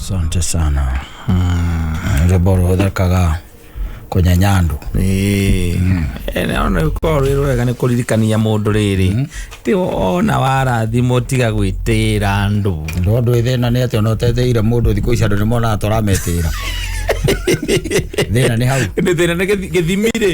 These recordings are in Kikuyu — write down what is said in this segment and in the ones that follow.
Asante sana. Rwĩmbo rũhũthĩkaga kũnyenya andũ. Ĩĩ naona rũkoragwo rwĩ rwega nĩ kũririkania mũndũ rĩrĩ ti ona warathimwo tiga gwĩtĩĩra andũ. No ndũĩ thĩna nĩ atĩ ona ũtetĩire mũndũ thikũ ici andũ nĩ monaga tũrametĩra. Thĩna nĩ hau. Nĩ thĩna nĩ gĩthimi rĩ,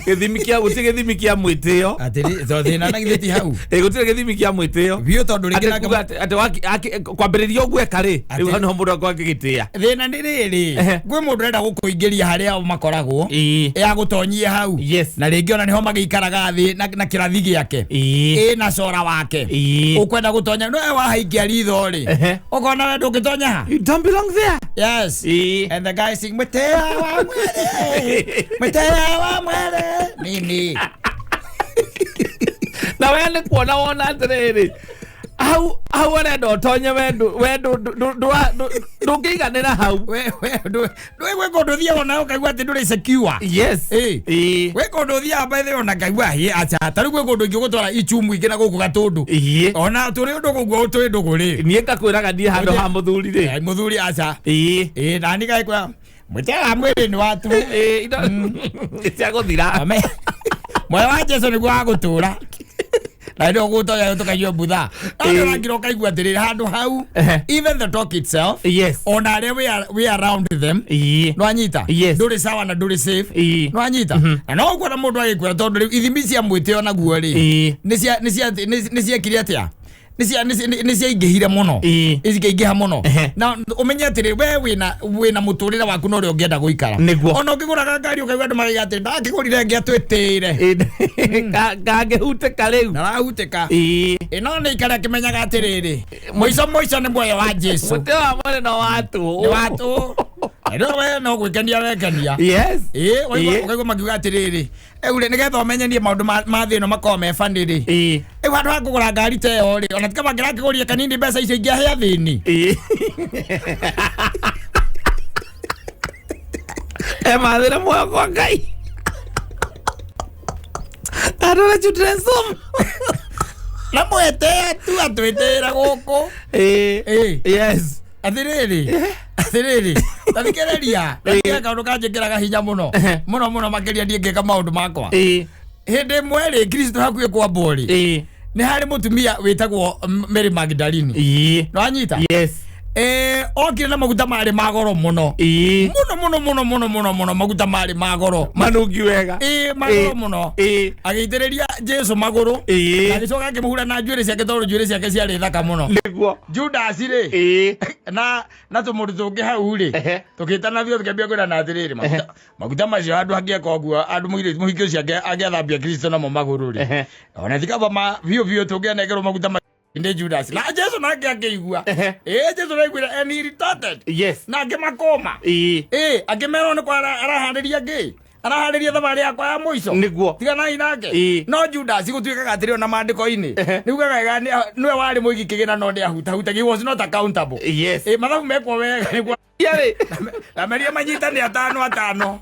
gĩthimi kĩa gũtirĩ gĩthimi kĩa mwĩtĩo. Atĩrĩ, to thĩna na githĩ ti hau. Ĩ gũtirĩ gĩthimi kĩa mwĩtĩo. Biũ tondũ rĩngĩ Atĩ nake kuga atĩ kwambĩrĩria ũguo eka rĩ, rĩu Atĩ- hau nĩho mũndũ akorwo agĩgĩtĩĩa. Thĩna nĩ rĩrĩ, Ehe. kwĩ mũndũ ũrenda gũkũingĩria harĩa o makoragwo Ĩĩ. ya gũtonyie hau. Yes. Na rĩngĩ ona nĩho magĩikaraga thĩ na kĩrathi gĩake. Ĩĩ. Ĩ na cora wake. Ĩĩ. Ũkwenda gũtonya no we wahaikia ritho rĩ. Ehe. Ũkona we ndũngĩtonya ha. You don't belong there. Yes. Ĩĩ. And the guy sing Mwetea wa mwere. Mwetea wa mwere. Nini. Na we nĩ kuona wona atĩrĩrĩ hau hau arenda ũtonye we ndũngĩiganĩra hau. We we ndũ gwĩ kũndũ ũthiaga ona ũkaigua atĩ ndũrĩ secure. Yes. Ĩĩ. Ĩĩ. Gwĩ kũndũ ũthiaga by the way ona ngaigua hĩ acha ta rĩu gwĩ kũndũ ingĩgũtwara ichumu ingĩ na gũkũ gatũndũ. Ĩĩ. Ona tũrĩ ũndũ kũguo tũrĩ ndũgũ rĩ. Niĩ ngakwĩraga niĩ handũ ha mũthuri rĩ. Eh, Mũthuri acha. Ĩĩ. Ĩĩ nani gakwĩra mwĩtea wa mwĩrĩ nĩ watu. Ĩĩ indo cia gũthira. Ame. Moyo wa Jesu nĩguo wa gũtũra. Na ndio gũtonya tũkanyua mbutha. Ĩĩ. Ũrangira ũkaigua atĩrĩrĩ handũ hau. Ehe. Even the talk itself. Yes. Ona arĩa we are around them. Ĩĩ. Nwanyita. Yes. Ndũrĩ sawa na ndũrĩ safe. Ĩĩ. Nwanyita. Na no ũkuona mũndũ agĩkwĩra tondũ rĩu ithimi cia mwĩtĩo naguo rĩ. Ĩĩ. Nĩ cia nĩ cia nĩ ciekire atĩa? Nĩ cia nĩ ciaingĩhire mũno. Ĩĩ. Cikaingĩha mũno. Ehe. Na ũmenye atĩrĩ we wĩna mũtũrĩre waku na ũrĩa ũngĩenda gũikara. Nĩguo. Ona ũngĩgũraga ngari ũkaigua andũ marauga atĩ ndakĩgũrire ĩngĩ atwĩtĩire. Ĩĩ. Kangĩhutĩka rĩu. Ndarahutĩka. Ĩĩ. Ĩno nĩ ikara akĩmenyaga atĩrĩrĩ mũico mũico nĩ muoyo wa Jesu. Mũtĩ wa mwĩrĩ no watũ. Nĩ watũ. Rĩu we no gwĩkenia wekenia. Yes. Ĩĩ Ĩĩ. ũkaigua makiuga atĩrĩrĩ rĩu rĩ nĩgetha ũmenye niĩ maũndũ ma thĩ ĩno makoragwo me funny rĩ. Ĩĩ. Rĩu handũ ha kũgũra ngari ta ĩyo rĩ ona tikaba ngĩrakĩgũria kanini mbeca icio ingĩahe athĩni. Ĩĩ. Emathĩre muoyo kwa Ngai. Andũ children's home. Na mwetee tu atwĩtĩĩra gũkũ. Ĩĩ. Ĩĩ. Yes. Atĩrĩrĩ atĩrĩrĩ tathikĩrĩria tathikĩrĩria kaũndũ kanjĩkĩraga hinya mũno mũno mũno makĩria niĩ ngĩka maũndũ makwa. Ĩĩ. Hĩndĩ ĩmwe rĩ Kristo hakuhĩ kwambwo rĩ Ĩĩ. nĩ harĩ mũtumia wĩtagwo Mary Magdalene. Ĩĩ. Nĩwanyita? Yes. Okire na maguta marĩ ma goro mũno. Ĩĩ. Mũno mũno mũno mũno mũno mũno maguta marĩ ma goro. Manungi wega. Ĩĩ ma goro mũno. Ĩĩ. Agĩitĩrĩria Jesu magũrũ. Ĩĩ. Na agĩcoka akĩmũhura na njuĩrĩ ciake tondũ njuĩrĩ ciake ciarĩ thaka mũno. Nĩguo. Judas rĩ Ĩĩ. na tũmũndũ tũngĩ hau rĩ Ehe. tũkĩtana biũ tũkĩambia kwĩrana atĩrĩrĩ maguta macio handũ angĩeka ũguo andũ mũirĩtu mũhiki ũcio angĩathambia Kristo namo magũrũ rĩ Ehe. ona tikaba ma biũ biũ tũngĩanengerwo maguta nĩ Judas na Jesu nake akĩigua. Ehe. Ĩĩ Jesu naiguire and he retorted. Yes. Na akĩmakũma. Ĩĩ. Ĩĩ akĩmerwo nĩ kwa araharĩria ngĩ araharĩria thabarĩ yakwa ya mũico. Nĩguo. Tiganai nake. Ĩĩ. No Judas gũtuĩkaga atĩrĩ ona maandĩko-inĩ Ehe. nĩugaga wega nĩwe warĩ mũigi kĩgĩna no nĩahutahutagia he was not accountable. Yes. Ĩĩ mathabu mekwo wega nĩguo Yarĩ. na meria manyitane atano atano.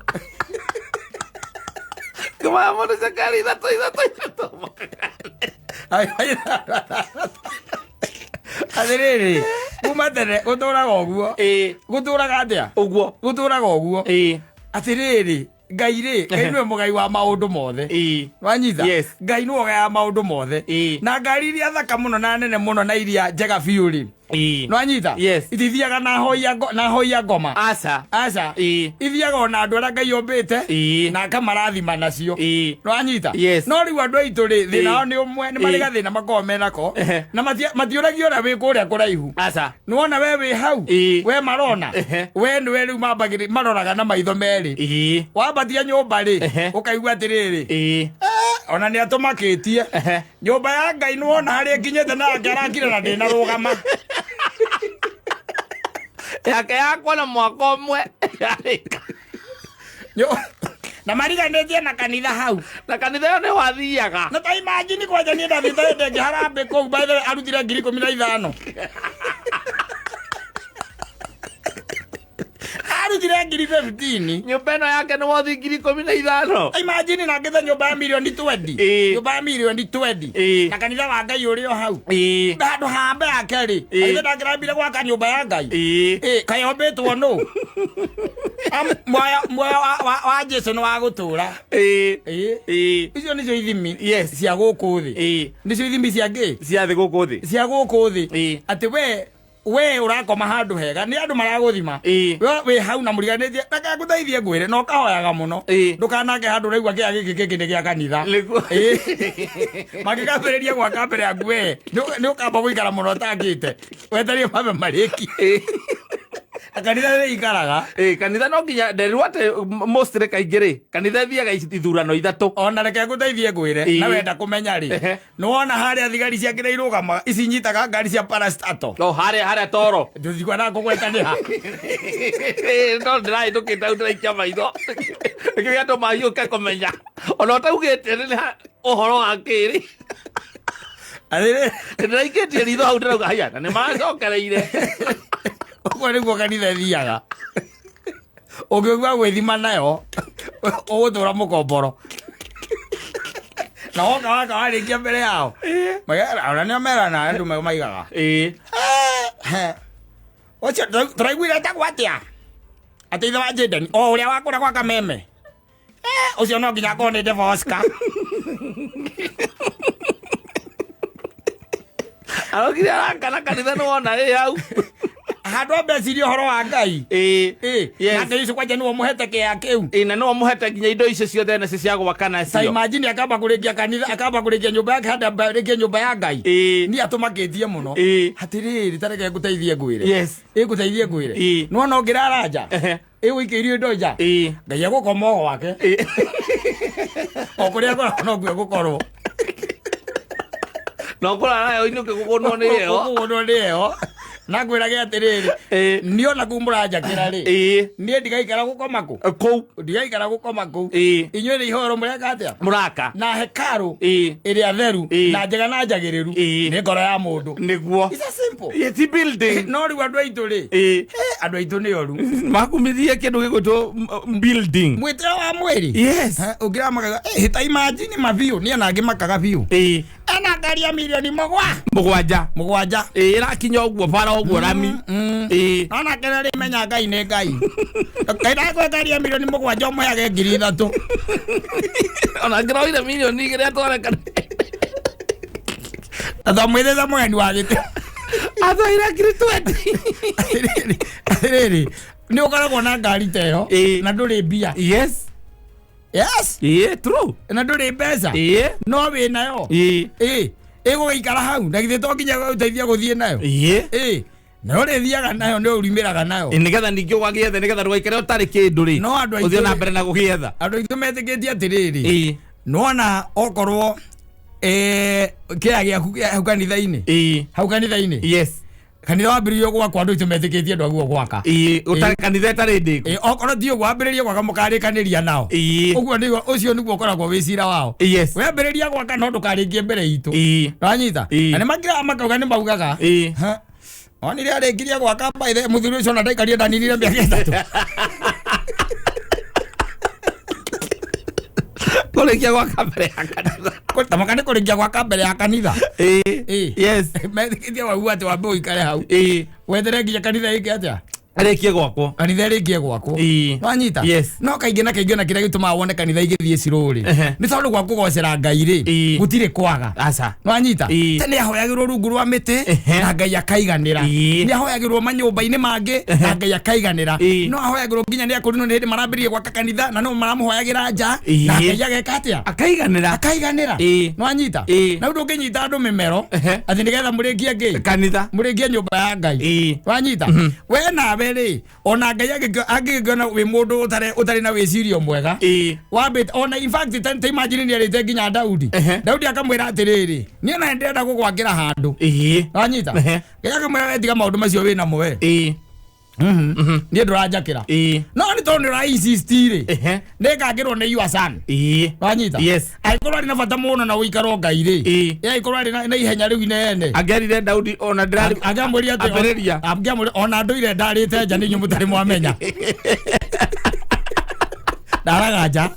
Kũmaya mũndũ cakari ithatũ ithatũ ithatũ. Atĩrĩrĩ kuma tene gũtũraga ũguo. Ĩĩ. Gũtũraga atĩa? Ũguo. Gũtũraga ũguo. Ĩĩ. Atĩrĩrĩ Ngai rĩ Ngai nĩwe mũgai wa maũndũ mothe. Ĩĩ. Wanyita? Yes. Ngai nĩwe ũgayaga maũndũ mothe. Ĩĩ. Na ngari iria thaka mũno na nene mũno na iria njega biũ rĩ. Ĩĩ. Nwanyita? Yes. Itithiaga na hoi a ngoma. Aca. Aca. Ĩĩ. Ithiaga ona andũ arĩa Ngai ombĩte. Ĩĩ. Na akamarathima nacio. Ĩĩ. Nwanyita? Yes. No rĩu andũ aitũ rĩ thĩna Ĩĩ. wao nĩ ũmwe nĩ marĩ Ĩĩ. gathĩna makoragwo menako. Ehe. Na matiũragio ũrĩa wĩ kũrĩa kũraihu. Aca. Nĩwona we wĩ hau. Ĩĩ. We marona. Ehe. We nĩwe rĩu mambagĩrĩ maroraga na maitho merĩ. Ĩĩ. Wambatia nyũmba rĩ Ehe. ũkaigua atĩrĩrĩ. Ĩĩ. Ona nĩ atũmakĩtie. Ehe. Nyũmba ya Ngai nĩwona harĩa ĩkinyĩte na yake arakire na ndĩnarũgama. Yake yakwa na mwaka ũmwe. Yarĩka. Na mariganĩtie na kanitha hau. Na kanitha ĩyo nĩ wathiaga. Na ta imagine kwanja niĩ ndathiĩte hĩndĩ ĩngĩ harambĩ kũu by the way arutire 15,000. Arutire ngiri 15. Nyũmba ĩno yake nĩ wothi 15,000. Imagine na ngĩtha nyũmba ya mirioni 20. Ĩĩ. Nyũmba ya mirioni 20. Ĩĩ. Na kanitha wa Ngai ũrĩ o hau. Ĩĩ. Handũ hambe yake rĩ. Ĩĩ. Ithe ndangĩrambire gwaka nyũmba ya Ngai. Ĩĩ. Ĩĩ, kaĩ ombĩtwo nũ? Muoyo wa Jesu nĩ wa gũtũra. Ĩĩ. Ĩĩ. Ĩĩ. Icio nĩcio ithimi Yes. cia gũkũ thĩ. Ĩĩ. Nĩcio ithimi cia ngĩ? Cia thĩ gũkũ thĩ. Cia gũkũ thĩ. Ĩĩ. Atĩ we ũrakoma handũ hega nĩ andũ maragũthima. Ĩĩ. We wĩ hau na mũriganĩtie, reke ngũteithie ngwĩre na ũkahoyaga mũno. Ĩĩ. Ndũkanange handũ ũraigua kĩea gĩkĩ kĩngĩ nĩ gĩa kanitha. Nĩguo. Ĩĩ. Mangĩkambĩrĩria gwaka mbere yaku we nĩ ũkamba gũikara mũno ũtangĩte wetereire mambe marĩkie. Ĩĩ. Na kanitha nĩ ikaraga. Ĩĩ, kanitha no nginya nderirwo atĩ mostly kaingĩ rĩ kanitha ĩthiaga ithurano ithatũ. Ona reke ngũteithie ngwĩre Ĩĩ. na wenda kũmenya rĩ Ehe. nĩ wona harĩa thigari ciake nĩ irũgamaga ici nyitaga ngari cia parastato. No harĩa harĩa toro. Ndũthikwana kũgweta nĩ ha. Ĩĩ, no ndĩrahĩtũkĩte hau ndĩraikia maitho nĩkĩo gĩatũma hiũke kũmenya ona ũtaugĩte nĩ ha ũhoro wa kĩrĩ. Atĩrĩ, Ndĩraikĩtie ritho hau ndĩrauga haya na nĩ macokereire. Ũguo nĩguo kanitha ĩthiaga. Ũngĩigua gwĩthima nayo ũgũtũra mũkomboro. Na woka waka warĩkia mbere yao. Ona nĩo merana andũ maigaga. Ĩĩ. Ũcio tũraiguire etagwo atĩa? Atĩ ithe wa Jaden o ũrĩa wa kũrĩa gwa Kameme. Ũcio no nginya akorwo nĩ Devil Oscar. Arokire arakana kanitha nĩ wona ĩ hau. Handũ ambe ecirie ũhoro wa Ngai. Ĩĩ. Ĩĩ. Yes. Nake Yesu kwanja nĩwe ũmũhete kĩea kĩu. Ĩĩ, na no mũhete nginya indo icio ciothe nacio cia gwaka Ta nacio. imagine akamba kũrĩkia kanitha, akamba kũrĩkia nyũmba yake handũ amba arĩkie nyũmba ya Ngai. Ĩĩ. Niĩ atũmakĩtie mũno. Ĩĩ. Atĩrĩrĩ, ta reke ngũteithie ngwĩre. Yes. Ĩ ngũteithie ngwĩre. Ĩĩ. Nĩwona ũngĩrara nja? Ehe. Ĩ ũikĩirio indo nja? Ĩĩ. Ngai egũkoma o gwake. Ĩĩ. O kũrĩa akoragwo nokuo egũkorwo. No kũrara nayo inũke kũgũnwo nĩ ĩyo. Kũgũnwo nĩ ĩyo. Na ngwĩrage atĩrĩrĩ, Ĩĩ. niĩ ona kũu mũranjakĩra rĩ, Ĩĩ. niĩ ndigaikara gũkoma kũ? Kũu. Ndigaikara gũkoma kũu. Ĩĩ. Inyuĩ nĩ ihoero mũreka atĩa? Mũraka. Na hekarũ Ĩĩ. ĩrĩa theru Ĩĩ. na njega na njagĩrĩru Ĩĩ. nĩ ngoro ya mũndũ. Nĩguo. It's a simple. Ĩĩ, ti building. No rĩu andũ aitũ rĩ, Ĩĩ. andũ aitũ nĩ oru. Makumithirie kĩndũ gĩgwĩtwo building. Mwĩtĩo wa mwĩrĩ. Yes. Ũngĩra makaga, ta imagine mabiũ, niĩ ona angĩ makaga biũ. Ĩĩ. Ena ngari ya mirioni 7. 7. Ĩĩ, ĩrakinya ũguo bara ũguo rami. Ĩĩ. Nona kĩrĩa rĩmenya Ngai nĩ Ngai. Ngai ndakũhe ngari ya mirioni 7 ũmũheage 3,000. Ona ngĩroire mirioni 2 atware kanitha. Na twamwĩthĩte mũgeni wa gĩtĩ. Atwaire 20,000. Atĩrĩrĩ, nĩ ũkoragwo na ngari ta ĩyo Ĩĩ. na ndũrĩ mbia. Yes. Yes. Ĩĩ, true. Na ndũrĩ mbeca. Ĩĩ. No wĩ nayo. Ĩĩ. Ĩĩ. Ĩgũgĩikara hau na githĩ to nginya ũteithie gũthiĩ nayo. Ĩĩ. Ĩĩ. Na ũrĩthiaga nayo nĩ ũrimĩraga nayo. Ĩ, nĩgetha ningĩ ũgagĩethe nĩgetha ndũgaikare ũtarĩ kĩndũ rĩ. No andũ aingĩ Ũthiĩ na rĩ- mbere na gũgĩetha. Andũ aitũ metĩkĩtie atĩrĩrĩ. Ĩĩ. Nĩwona okorwo kĩea gĩaku kĩa hau kanitha-inĩ. Ĩĩ. Hau kanitha-inĩ. Yes. Kanitha wambĩrĩirio gwakwo andũ aitũ metĩkĩtie andũ aguo gwaka. Ĩĩ, ũtarĩ kanitha ĩtarĩ ndĩku. Ĩĩ, okorwo ti ũguo wambĩrĩrie gwaka mũkarĩkanĩria nao. Ĩĩ. Ũguo nĩguo ũcio nĩguo ũkoragwo wĩ cira wao. Yes. Wambĩrĩria gwaka no ndũkarĩkie mbere itũ. Ĩĩ. Wanyita? Ĩĩ. Na nĩ makiraga makauga nĩ maugaga. Ĩĩ. Ha. Onire arĩkirie gwaka mbaithe mũthuri ũcio ona ndaikarire ndaninire mĩaka 3. Kũrĩkia gwaka mbere ya kanitha. Tamaka nĩ kũrĩkia gwaka mbere ya kanitha. Ĩĩ. Ĩĩ. Yes. Metĩkĩtie wauga atĩ wambe ũikare hau. Ĩĩ. Wetere nginya kanitha ĩke atĩa? Arĩkie gwakwo. Kanitha ĩrĩkie gwakwo. Ĩĩ. Wanyita? Yes. No kaingĩ na kaingĩ na kĩrĩa gĩtũmaga wone kanitha igĩthiĩ cirũ rĩ. Ehe. Nĩ tondũ gwa kũgocera Ngai rĩ, Ĩĩ. gũtirĩ kwaga. Aca. Nwanyita? Ĩĩ. Tene ahoyagĩrwo rungu rwa mĩtĩ Ehe. na Ngai akaiganĩra. Ĩĩ. Nĩ ahoyagĩrwo manyũmba-inĩ mangĩ na Ngai akaiganĩra. Ĩĩ. No ahoyagĩrwo nginya nĩ akũrinwo nĩ hĩndĩ marambĩrĩria gwaka kanitha na no maramũhoyagĩra nja Ĩĩ. na Ngai ageka atĩa? Akaiganĩra. Akaiganĩra. Ĩĩ. Nwanyita? Ĩĩ. Na ũndũ ũngĩnyita andũ mĩmero Ehe. atĩ nĩgetha mũrĩkie ngĩ? Kanitha. Mũrĩkie nyũmba ya Ngai. Ĩĩ. Wanyita? We nawe rĩ, ona Ngai angĩgĩkĩona wĩ mũndũ ũtarĩ na wĩcirio mwega. Ĩĩ. Wambĩte ona in fact ta imagine nĩ arĩte nginya Daudi. Ehe. Daudi akamwĩra atĩrĩrĩ, niĩ na ndĩrenda gũgwakĩra handũ. Ĩĩ. Wanyita? Ehe. Ngai akamwĩra we tiga maũndũ macio wĩ namo we. Ĩĩ. Niĩ ndũranjakĩra. Ĩĩ. No nĩ tondũ nĩ ũra insist rĩ, Ehe. nĩngangĩrwo nĩ your son. Ĩĩ. Wanyita? Yes. Angĩkorwo arĩ na bata mũno na ũikaro Ngai rĩ, Ĩĩ. ĩ angĩkorwo arĩ na ihenya rĩu inene, Angĩerire Daudi ona ndĩrarĩ angĩamwĩrire atĩ Ambĩrĩria. Angĩamwĩrire ona ndũire ndarĩte nja nĩ inyuĩ mũtarĩ mwamenya. Ndaraga nja.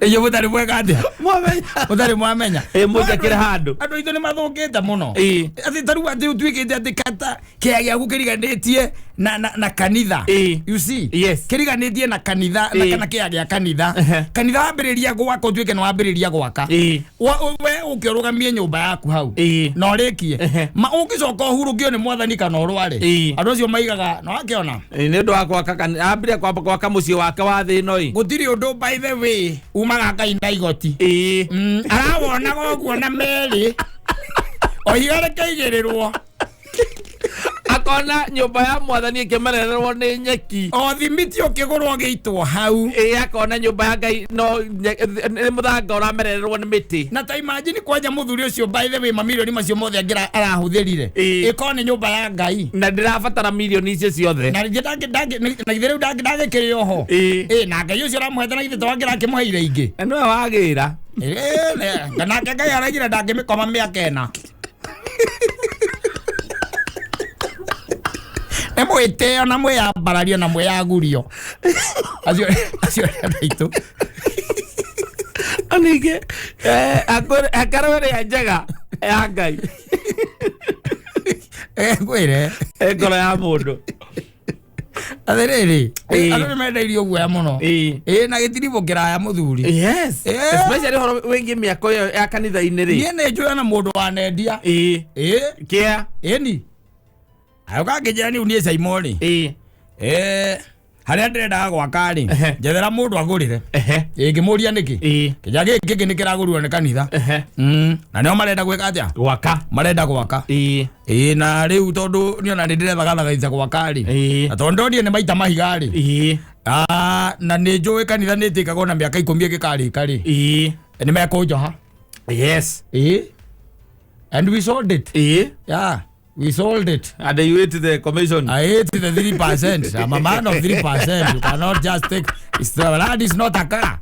Nĩ inyuĩ mũtarĩ mweka atĩa? Mwamenya. Mũtarĩ mwamenya. Ĩ, mũnjakĩre handũ. Andũ aitũ nĩ mathũkĩte mũno. Ĩĩ. Atĩ ta rĩu atĩ ũtuĩkĩte atĩ kata kĩea gĩaku kĩriganĩtie na kanitha. Ĩĩ. You see? Yes. Kĩriganĩtie na kanitha na Ĩĩ. kana kĩea gĩa kanitha. Ehe. Kanitha wambĩrĩria gwaka ũtuĩke nĩ wambĩrĩria gwaka. Ĩĩ. We ũke ũrũgamie nyũmba yaku hau. Ĩĩ. Na ũrĩkie. Ehe. Ma ũngĩcoka ũhurũkio nĩ mwathani kana ũrware. Ĩĩ. Andũ acio maigaga na wakĩona. Ĩĩ, nĩ ũndũ wa gwaka ambire kwamba gwaka mũciĩ wake wa thĩ ĩno ĩ. Gũtirĩ ũndũ by the way umaga Ngai na igoti. Ĩĩ. Arawonaga ũguo na merĩ. Oiga rĩkaigĩrĩrwo. Akona nyũmba ya mwathani ĩkĩmerererwo nĩ nyeki. O thimiti ũkĩgũrwo ũgĩitwo hau. Ĩĩ, akona nyũmba ya Ngai no nĩ mũthanga ũramerererwo nĩ mĩtĩ. Na ta imagine kwanja mũthuri ũcio by the way mamirioni macio mothe angĩra arahũthĩrire. Ĩĩ. Ĩkorwo nĩ nyũmba ya Ngai. Na ndĩrabatara mirioni icio ciothe. Na rĩngĩ na githĩ rĩu ndangĩkĩrĩ oho. Ĩĩ. Ĩĩ, na Ngai ũcio ũramũhete na githĩ to angĩra akĩmũheire ingĩ. Na nĩwe wagĩra. Ĩĩ, nake Ngai araigire ndangĩmĩkoma mĩaka ĩna. Nĩ mwĩtĩo na mwĩyambarario na mwĩyagurio. Acio acio nĩ andũ aitũ. Ningĩ hekarũ ĩrĩa njega ya Ngai Ngwĩre. ĩ ngoro ya mũndũ. Atĩrĩrĩ, Ĩĩ. andũ nĩ menda irio guoya mũno. Ĩĩ. Ĩĩ, na gĩtiribũ kĩraya mũthuri. Yes. Ĩĩ. Especially ũhoro wĩgiĩ mĩako ĩyo ya kanitha-inĩ rĩ. Niĩ nĩ njũĩ na mũndũ wanendia. Ĩĩ. Ĩĩ, Kĩa. ĩni. Agĩũka akĩnjĩra rĩu niĩ Caimo rĩ. Ĩĩ. Ĩĩ, harĩa ndĩrendaga gwaka rĩ, Ehe. njethera mũndũ agũrĩre. Ehe. Ĩĩ, ngĩmũria nĩkĩ? Ĩĩ. Kĩnya gĩkĩ kĩngĩ nĩ kĩragũrirwo nĩ kanitha. Ehe. Na nĩo marenda gwĩka atĩa? Gwaka. Marenda gwaka. Ĩĩ. Ĩĩ, na rĩu tondũ niĩ ona nĩ ndĩrethagathaga gwaka rĩ. Ĩĩ. Na tondũ ndonire nĩ maita mahiga rĩ. Ĩĩ. Na nĩ njũĩ kanitha nĩ ĩtĩkagwo na mĩaka 10 ĩngĩkarĩka rĩ. Ĩĩ. Nĩ mekũnjoha. Yes. Ĩĩ. And we sold it. Ĩĩ. Yeah, we sold it. And you ate the commission. I ate the 3%. I'm a man of 3%. You cannot just take it's the land is not a car.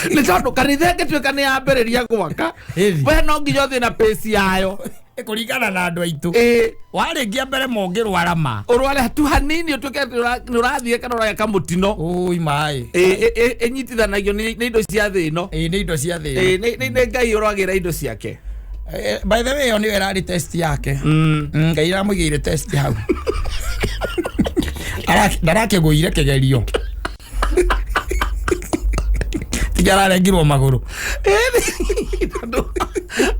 Nĩ tondũ kanitha ĩngĩtuĩka nĩ yambĩrĩria gwaka Ĩni. we no nginya ũthiĩ na pace yayo. Kũringana na andũ aitũ. Ĩĩ. Warĩkia mbere mũngĩrwara ma. Ũrware tu hanini ũtuĩke nĩ ũrathiĩ kana ũragĩa kamũtino. Ũi maĩ. Ĩĩ, ĩnyitithanagio nĩ indo cia thĩ ĩno. Ĩĩ, nĩ indo cia thĩ. Ĩĩ, nĩ Ngai ũragĩra indo ciake. By the way, ĩyo nĩyo ĩrarĩ test yake. Ngai aramũigĩire test hau. Ndarakĩgũire kĩgerio. Tiga ararengirwo magũrũ. Tondũ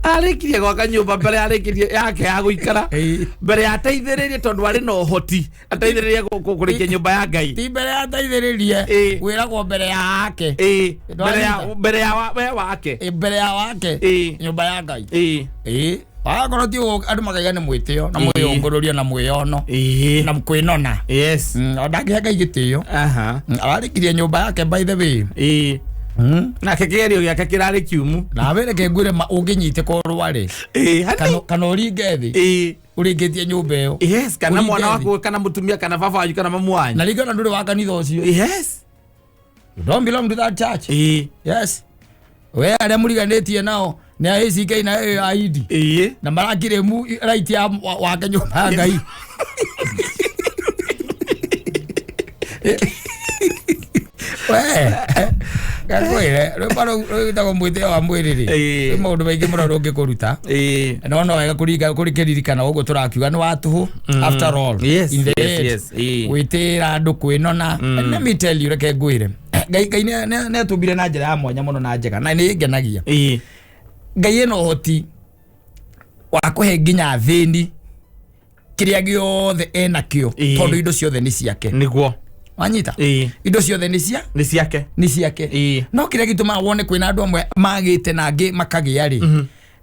arĩkirie gwaka nyũmba mbere arĩkirie yake ya gũikara Ĩĩ. mbere ateithĩrĩrie tondũ arĩ na ũhoti ateithĩrĩrie kũrĩkia nyũmba ya Ngai. Ti mbere ateithĩrĩrie. Ĩĩ. Wĩragwo mbere ya ake. Ĩĩ, mbere ya Ndwanyita? mbere ya we wake. Ĩ, mbere ya wake. Ĩĩ. Nyũmba ya Ngai. Ĩĩ. Ĩĩ. Wakorwo ti ũguo andũ makaiga nĩ mwĩtĩo na Ĩĩ. mwĩyũngũrũrio na mwĩyono Ĩĩ. na kwĩnona. Yes. Ndangĩhe Ngai gĩtĩo. Aha. Ararĩkirie nyũmba yake by the way. Ĩĩ. Nake kĩgerio gĩake kĩrarĩ kiumu. Na wĩreke ngwĩre ma ũngĩnyitĩka ũrware Ĩĩ, hani. kana ũringe thĩ Ĩĩ. ũrĩngĩtie nyũmba ĩyo. Yes, kana Ũringe mwana thĩ. waku kana mũtumia kana baba wanyu kana mamu wanyu. Na rĩngĩ ona ndũrĩ wa kanitha ũcio. Yes. You don't belong to that church. Ĩĩ. Yes. We arĩa mũriganĩtie nao nĩ a ACK na AID. Ĩĩ. Na marakirĩmu right ya wake nyũmba ya Ngai. We ngakwĩre rwĩmbo rũu rwĩtagwo mwĩtĩo wa mwĩrĩ rĩ, Ĩĩ. rwĩ maũndũ maingĩ mũno rũngĩkũruta. Ĩĩ. No no wega kũringa kũrĩkĩririkana ũguo tũrakiuga nĩ wa tũhũ after all. Yes, in the yes, end, yes, ĩĩ. gwĩtĩĩra andũ kwĩnona. And let me tell you, reke ngwĩre Ngai Ngai nĩ atũmbire na njĩra ya mwanya mũno na njega na nĩ ĩngenagia. Ĩĩ. Ngai ena ũhoti wa kũhe nginya athĩni kĩrĩa gĩothe enakĩo Ĩĩ. tondũ indo ciothe nĩ ciake. Nĩguo. Wanyita? Ĩĩ. Indo ciothe nĩ cia Nĩ ciake. nĩ ciake. Ĩĩ. No kĩrĩa gĩtũmaga wone kwĩna andũ amwe magĩte na angĩ makagĩa rĩ,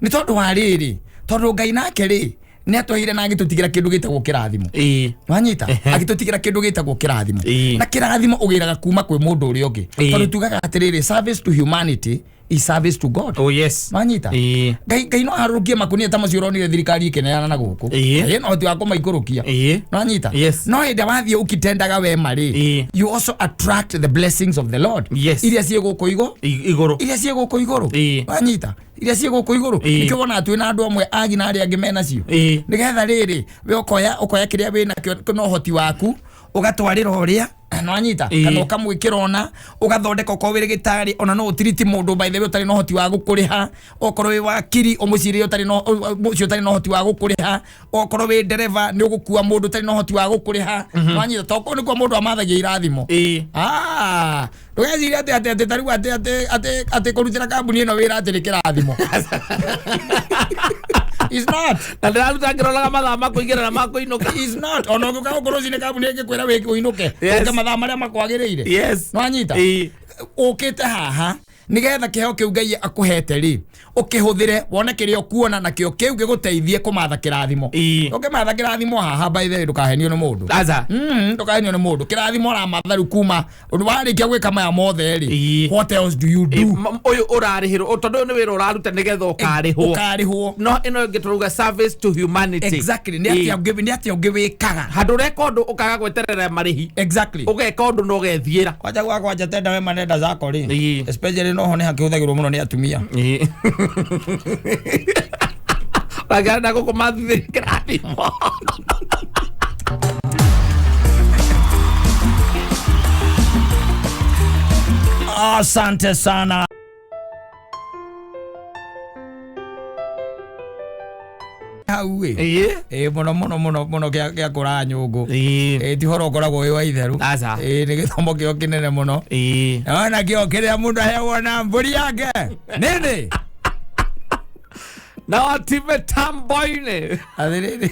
nĩ tondũ wa rĩrĩ, tondũ Ngai nake rĩ nĩ atwehire na agĩtũtigĩra kĩndũ gĩtagwo kĩrathimo. Ĩĩ. Wanyita? Ehe. Agĩtũtigĩra kĩndũ gĩtagwo kĩrathimo. Ĩĩ. Na kĩrathimo ũgĩraga kuma kwĩ mũndũ ũrĩa ũngĩ. Ĩĩ. Tondũ tugaga atĩrĩrĩ, service to humanity Is service to God. Oh yes. Wanyita? Ĩĩ. Ngai no arũkie makunia ta macio ũronire thirikari ĩkĩneana na gũkũ. Ĩĩ. Ĩ na ũhoti wa kũmaikũrũkia. Ĩĩ. Nwanyita? Yes. No hĩndĩ wathiĩ ũkitendaga wema rĩ, Ĩĩ. you also attract the blessings of the Lord. Yes. Iria ciĩ gũkũ igũ Igũrũ. Iria ciĩ gũkũ igũrũ. Ĩĩ. Wanyita? Iria ciĩ gũkũ igũrũ. Ĩĩ. Nĩkĩo wonaga twĩna andũ amwe agi na arĩa angĩ menacio. Ĩĩ. Nĩgetha rĩrĩ we ũkoya kĩrĩa wĩ nakĩo na ũhoti waku, ũgatwarĩra ũrĩa, nwanyita? Ĩĩ. Kana ũkamwĩkĩra, ona ũgathondeka, okorwo wĩ rĩgĩtarĩ, ona no ũtiriti mũndũ, by the way, ũtarĩ na ũhoti wa gũkũrĩha. Okorwo wĩ wakiri, ũmũcirĩre ũtarĩ na ũcio ũtarĩ na ũhoti wa gũkũrĩha. Okorwo wĩ ndereba, nĩ ũgũkua mũndũ ũtarĩ na ũhoti wa gũkũrĩha. Nwanyita? To kũu nĩkuo mũndũ amathagia irathimo. Ĩĩ. Ah, ndũgecirie atĩ tarĩu atĩ kũrutĩra kambuni ĩno wĩra atĩ nĩ kĩrathimo. It's not. Na ndĩraruta ngĩroraga mathaa ma kũingĩra na ma kũinũka. Is not. Ona ũngĩũka gũkũ rũcinĩ, kambuni ĩngĩkwĩra wĩke ũinũke, Yes. ũke mathaa marĩa makwagĩrĩire. Yes. Nwanyita? Ĩĩ. Ũkĩte haha nigetha kĩheo kĩu Ngai akũhete rĩ, ũkĩhũthĩre, wone kĩrĩa ũkuona nakĩo kĩu gĩgũteithie kũmatha kĩrathimo. Ĩĩ. Ũngĩmatha kĩrathimo haha, by the way, ndũkahenio nĩ mũndũ. Aca. Ndũkahenio nĩ mũndũ. Kĩrathimo ũramatha rĩu kuma ũndũ warĩkia gwĩka maya mothe rĩ, Ĩĩ. what else do you do? Ũyũ ũrarĩhĩrwo tondũ ũyũ nĩ wĩra ũraruta nĩgetha ũkarĩhwo. Ũkarĩhwo. No ĩno ĩngĩ tũrauga service to humanity. Exactly. Nĩ atĩa ũngĩ, nĩ atĩa ũngĩ wĩkaga? Handũ ũreka ũndũ ũkaga gweterera marĩhi. Exactly. Ũgeka ũndũ na ũgethiĩra. Kwanja gwa kwanja tenda wema nenda zako rĩ, Ĩĩ. especially noho nĩ hakĩhũthagĩrwo mũno nĩ atumia. Wagana gũkũ mathithĩria kĩrathimo. Asante sana. Hau ĩ. Ĩĩ. Ĩ mũno mũno mũno mũno gĩa kũra nyũngũ. Ĩĩ. Ĩ ti horo ũkoragwo wĩ wa itherũ. Aca. Ĩ nĩ gĩthomo kĩo kĩnene mũno. Ĩĩ. Ona kĩo kĩrĩa mũndũ aheagwo na mbũri yake nĩnĩ. Na wati mĩtambo-inĩ. Atĩrĩrĩ,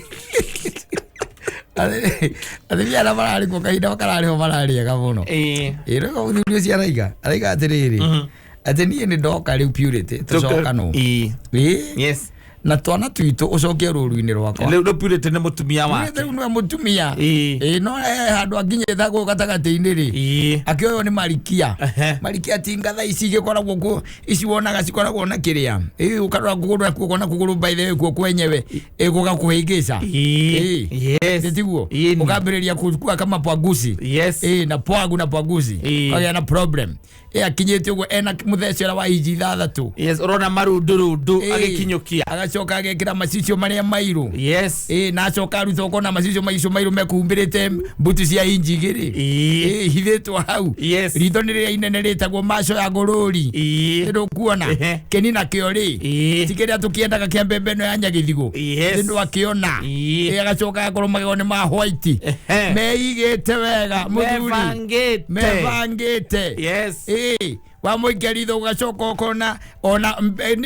atĩrĩrĩ, atumia arĩa mararĩ kuo kahinda kararĩho mararĩega mũno. Ĩĩ. Ĩ rĩu mũthuri ũcio araiga atĩrĩrĩ, atĩ niĩ nĩ ndoka rĩu Purity tũcokanwo. Ĩĩ. Ĩ. Yes. Na twana twitũ ũcokie rũru-inĩ rwakwa. Rĩu Purity nĩ mũtumia wake. Rĩu nĩwe mũtumia. Ĩĩ. Ĩ no he handũ akinyĩte gũkũ gatagatĩ-inĩ rĩ, Ĩĩ. akĩoywo nĩ marikia. Ehe. Marikia tinga thaa ici igĩkoragwo kuo, ici wonaga cikoragwo na kĩrĩa, ĩ ũkarora kũgũrũ na kuo ũkona kũgũrũ, by the way, kuo kwenyewe ĩ gũgakũhĩngĩca. Ĩĩ. Yes. Tiguo? Ĩĩ. Ũkambĩrĩria kukua kama pwagusi. Yes. Ĩ na pwagu na pwagusi. Ĩĩ. Kagĩa na problem, ĩ akinyĩte ũguo ena mũthece ũrĩa wa inji 6. Yes, ũrona marundurundu Ĩĩ. agĩkinyũkia. Agacoka agekĩra macicio marĩa mairũ. Yes. Ĩ na acoka aruta ũkona macicio macio mairũ mekumbĩrĩte mbutu cia inji 2. Ĩĩ. Ĩ hithĩtwo hau. Yes. Ritho nĩ rĩrĩa inene rĩtagwo maco ya ngũrũri. Ĩĩ. Ndũkuona? Ehe. Kĩni nakĩo rĩ, Ĩĩ. ti kĩrĩa tũkĩendaga kĩa mbembe ĩno ya nyagĩthigũ. Yes. Ndũ akĩona. Ĩĩ. Ĩ agacoka agakorwo magego nĩ ma white. Ehe. Meigĩte wega mũthuri. Mebangĩte. Mebangĩte. Yes. Ĩ wamũikia ritho ũgacoka ũkona ona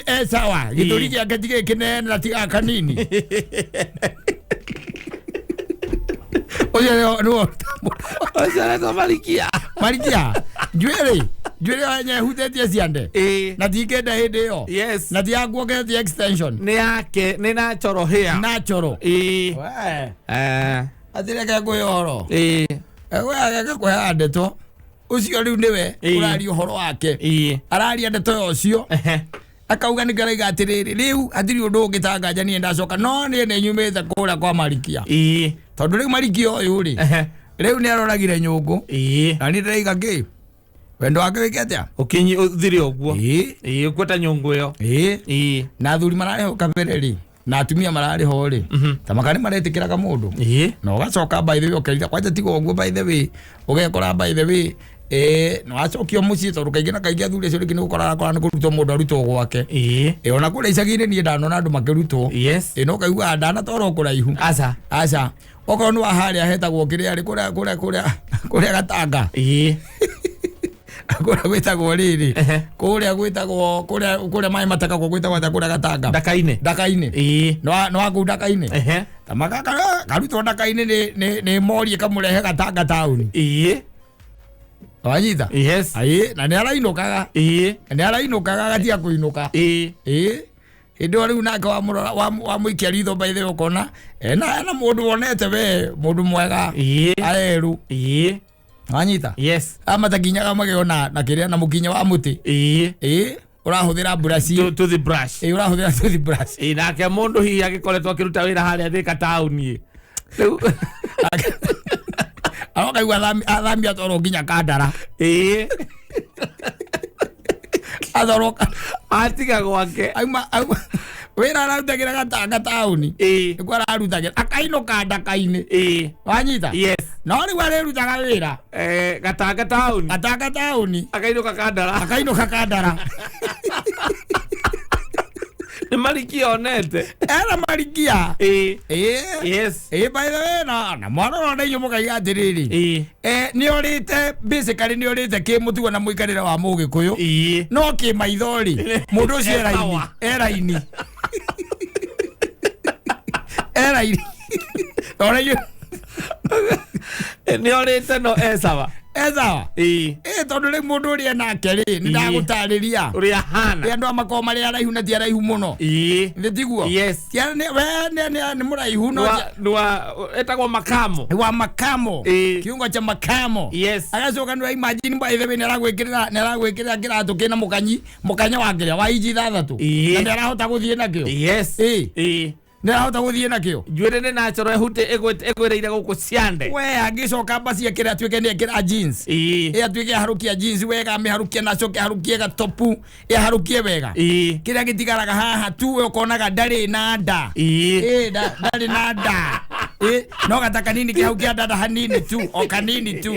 e sawa, gĩthũri Ĩĩ. gĩake ti gĩkĩ kĩnene na ti gaka kanini. Ũcio nĩwe. Ũcio aretwo Marikia. Marikia njuĩrĩ yenye ĩhutĩtie ciande. Ĩĩ. Na tingĩenda hĩndĩ ĩyo. Yes. Na tiakuongeretie extension. Nĩ yake, nĩ natural hair. Natural. Ĩĩ. We. Eh. Atireke ngwĩhe ũhoro. Ĩĩ. Egwĩke kũheaga ndeto ũcio rĩu nĩwe. Ĩĩ. Ũraria ũhoro wake. Ĩĩ. Araria ndeto ya ũcio. Ehe. Akauga nĩkĩo araiga atĩrĩrĩ, rĩu hatirĩ ũndũ ũngĩ tanganja, niĩ ndacoka no niĩ nĩ nyumĩte kũrĩa kwa Marikia. Ĩĩ. Tondũ rĩu Marikia ũyũ rĩ, Ehe. rĩu nĩ aroragire nyũngũ. Ĩĩ. Na niĩ ndĩraiga kĩ wendo wake wĩke atĩa. Ũkinyi ũthire ũguo. Ĩĩ. Ĩĩ, ũkuĩte nyũngũ ĩyo. Ĩĩ. Ĩĩ. Na athuri mararĩho kabere rĩ, na atumia mararĩho rĩ, ta maka nĩ maretĩkĩraga mũndũ. Ĩĩ. Na ũgacoka, by the way, ũkerira kwanja tiga ũguo, by the way, ũgekora, by the way, ĩ na wacokio mũciĩ, tondũ kaingĩ na kaingĩ athuri acio rĩngĩ nĩ gũkora arakora nĩ kũrutwo mũndũ arutwo gwake. Ĩĩ. Ĩ ona kũrĩa icagi-inĩ niĩ ndanona andũ makĩrutwo. Yes. Ĩ no kaiguaga ndanatwarwo kũraihu. Aca. Aca, okorwo nĩ wa harĩa hetagwo kĩrĩa rĩ, kũrĩa Gatanga. Ĩĩ. Kũrĩa gwĩtagwo rĩrĩ, Ehe. kũrĩa gwĩtagwo kũrĩa maĩ matakagwo gwĩtagwo atĩa kũrĩa Gatanga? Ndaka-inĩ. Ndaka-inĩ. Ĩĩ. Nĩ wa kũu Ndaka-inĩ. Ehe. Tamaka karutwo Ndaka-inĩ nĩ mori ĩkamũrehe Gatanga taũni. Ĩĩ. Wanyita? Yes. Ĩĩ, na nĩ arainũkaga. Ĩĩ. Nĩ arainũkaga agatiga kũinũka. Ĩĩ. Ĩĩ hĩndĩ ĩyo rĩu nake wamũrora, wamũikia ritho, by the way, ũkona ena mũndũ wonete we mũndũ mwega. Ĩĩ. Aerũ. Ĩĩ. Wanyita? Yes. Amatakinyaga magego na kĩrĩa na mũkinya wa mũtĩ. Ĩĩ. Ĩĩ. Ũrahũthĩra buraci. Toothbrush. Ĩ, ũrahũthĩra toothbrush. Ĩ, nake mũndũ hihi agĩkoretwo akĩruta wĩra harĩa Thika taũni rĩu. Arokaigua athami atwarwo nginya Kandara. Atwarwo Atiga gwake. Auma wĩra ararutagĩra Gatanga taũni. Nĩkuo ararutagĩra, akainũka ndaka-inĩ. Wanyita? Yes. No rĩu arĩrutaga wĩra Gatanga taũni. Gatanga taũni. Akainũka Kandara. Akainũka Kandara. Nĩ marikia onete. Ena marikia. Ĩ, by the way, na mwarora na inyuĩ mũkaiga atĩrĩrĩ, nĩ ũrĩte, basically nĩ ũrĩte kĩmũtugo na mũikarĩre wa mũgĩkũyũ, no kĩmaitho rĩ, mũndũ ũcio e raini. Sawa. E raini, e raini. Tondũ inyuĩ Nĩ orĩte no esawa. E sawa. Ĩ, tondũ rĩu mũndũ ũrĩa nake rĩ, nĩ ndagũtarĩria Ũrĩa hana. Nĩ andũ aya makoragwo marĩ araihu na ti araihu mũno. Nĩ tiguo? Yes. Ti we nĩ mũraihu no Nwa etagwo makamo. Wa makamo. Kiungo cha makamo. Agacoka nĩ imagine, by the way, nĩ aragwĩkĩrĩra kĩratũ kĩna mũkanyi, mũkanya wa kĩrĩa wa inji 6, na nĩ arahota gũthiĩ nakĩo. Nĩ arahota gũthiĩ nakĩo. Njuĩrĩ nĩ natural, ehute ĩgwĩrĩire gũkũ ciande. We angĩcoka mbaci ekĩre, atuĩke nĩ ekĩra jeans. Ĩ, atuĩke aharũkia jeans wega, amĩharũkie na acoke aharũkie gatopu, ĩaharũkie wega. Kĩrĩa gĩtigaraga haha tu, we ũkonaga ndarĩ na nda. Ĩ, ndarĩ na nda. Ĩ, no gata kanini kĩ hau kĩa ndanda, hanini tu, o kanini tu.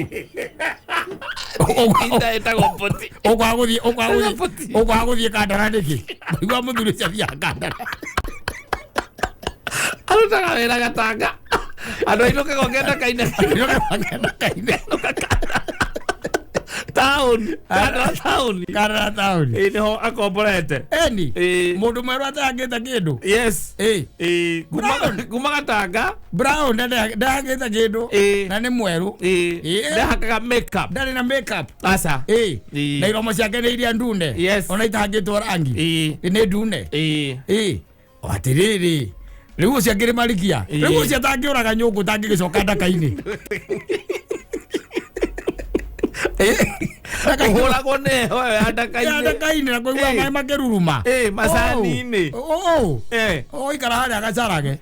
Ita ĩtagwo poti. Ũkwaga gũthiĩ Poti. Ũkwaga gũthiĩ Kandara nĩkĩ? Igua mũthuri ũcio athiaga Kandara. Arutaga wĩra Gatanga, andũ ainũke gongenda kaine. Kaine. Taũni, Kandara taũni. Kandara taũni. Ĩ, nĩho akomborete. Eni. Mũndũ mwerũ atahangĩte kĩndũ. Yes. Ĩ, kuma Gatanga. Brown ndahangĩte kĩndũ. Na nĩ mwerũ. Ndahakaga makeup. Ndarĩ na makeup. Aca. Na iromo ciake nĩ iria ndune. Ona itahangĩtwo rangi. Nĩ ndune. Ĩ, o atĩrĩrĩ, rĩu ũcio akĩrĩ marikia. Rĩu ũcio atangĩũraga nyũngũ tangĩgĩcoka ndaka-inĩ. Ũhũragwo nĩ heho ĩyo ya Ya ndaka-inĩ. ndaka-inĩ na kũigua maĩ makĩruruma. Macani-inĩ. Ũikara harĩa gacarage.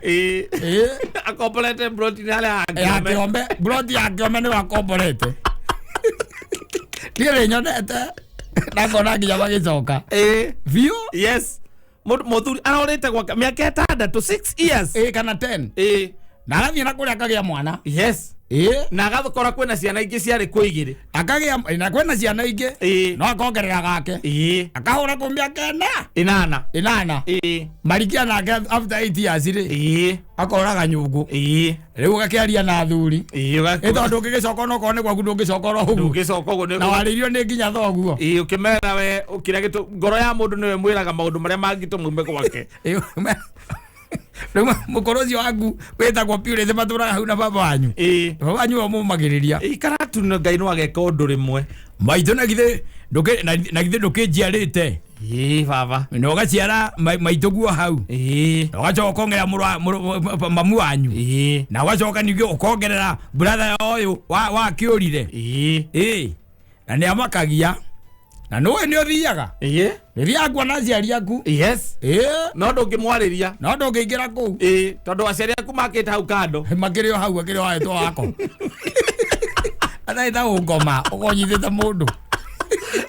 Akomborete broti-inĩ harĩa Ya Kĩome. Kĩome, broti ya Kĩome nĩwe akomborete. Niĩ nĩ nyonete na ngona nginya magĩcoka biũ. Yes, mũthuri arorĩte gwake mĩaka 6, 6 years. Ĩ, kana 10. Na agathiĩ na kũrĩa akagĩa mwana. Na agakora kwĩna ciana ingĩ ciarĩ kuo igĩrĩ. Akagĩa na kwĩna ciana ingĩ. No akongerera gake. Akahũra kũ mĩaka 4. 8. 8. Marikia nake after 8 years rĩ, akoraga nyũngũ. Rĩu ũgakĩaria na athuri. Ĩ, tondũ ũngĩgĩcoka onokorwo nĩ gwaku, ndũngĩcoka oro ũguo. Ndũngĩcoka ũguo Na warĩirio nĩ nginya thoguo. Ĩ, ũkĩmera we kĩrĩa ngoro ya mũndũ nĩwe mwĩraga maũndũ marĩa mangĩtũma ume gwake. Ĩ, rĩu mũkũrũ ũcio waku wĩtagwo Purity matũraga hau na baba wanyu. Baba wanyu we mũmagĩrĩria. Ikara tu na Ngai no ageka ũndũ rĩmwe. Maitũ, na githĩ na githĩ ndũkĩnjiarĩte? Ĩ, baba. Na ũgaciara maitũ guo hau. Na ũgacoka ũkongerera mamu wanyu. Na ũgacoka ningĩ ũkongerera brother ũyũ wa kĩũrire. Ĩ, na nĩ amakagia na nĩũĩ nĩ ũthiaga. Nĩ ũthiaga kuona aciari aku. Yes. No ndũngĩmwarĩria. No ndũngĩingĩra kũu. Ĩ, tondũ aciari aku makĩte hau kando. Makĩrĩ o hau, akĩrĩ o haetwo wako ataita gũkoma ũkonyithĩte mũndũ.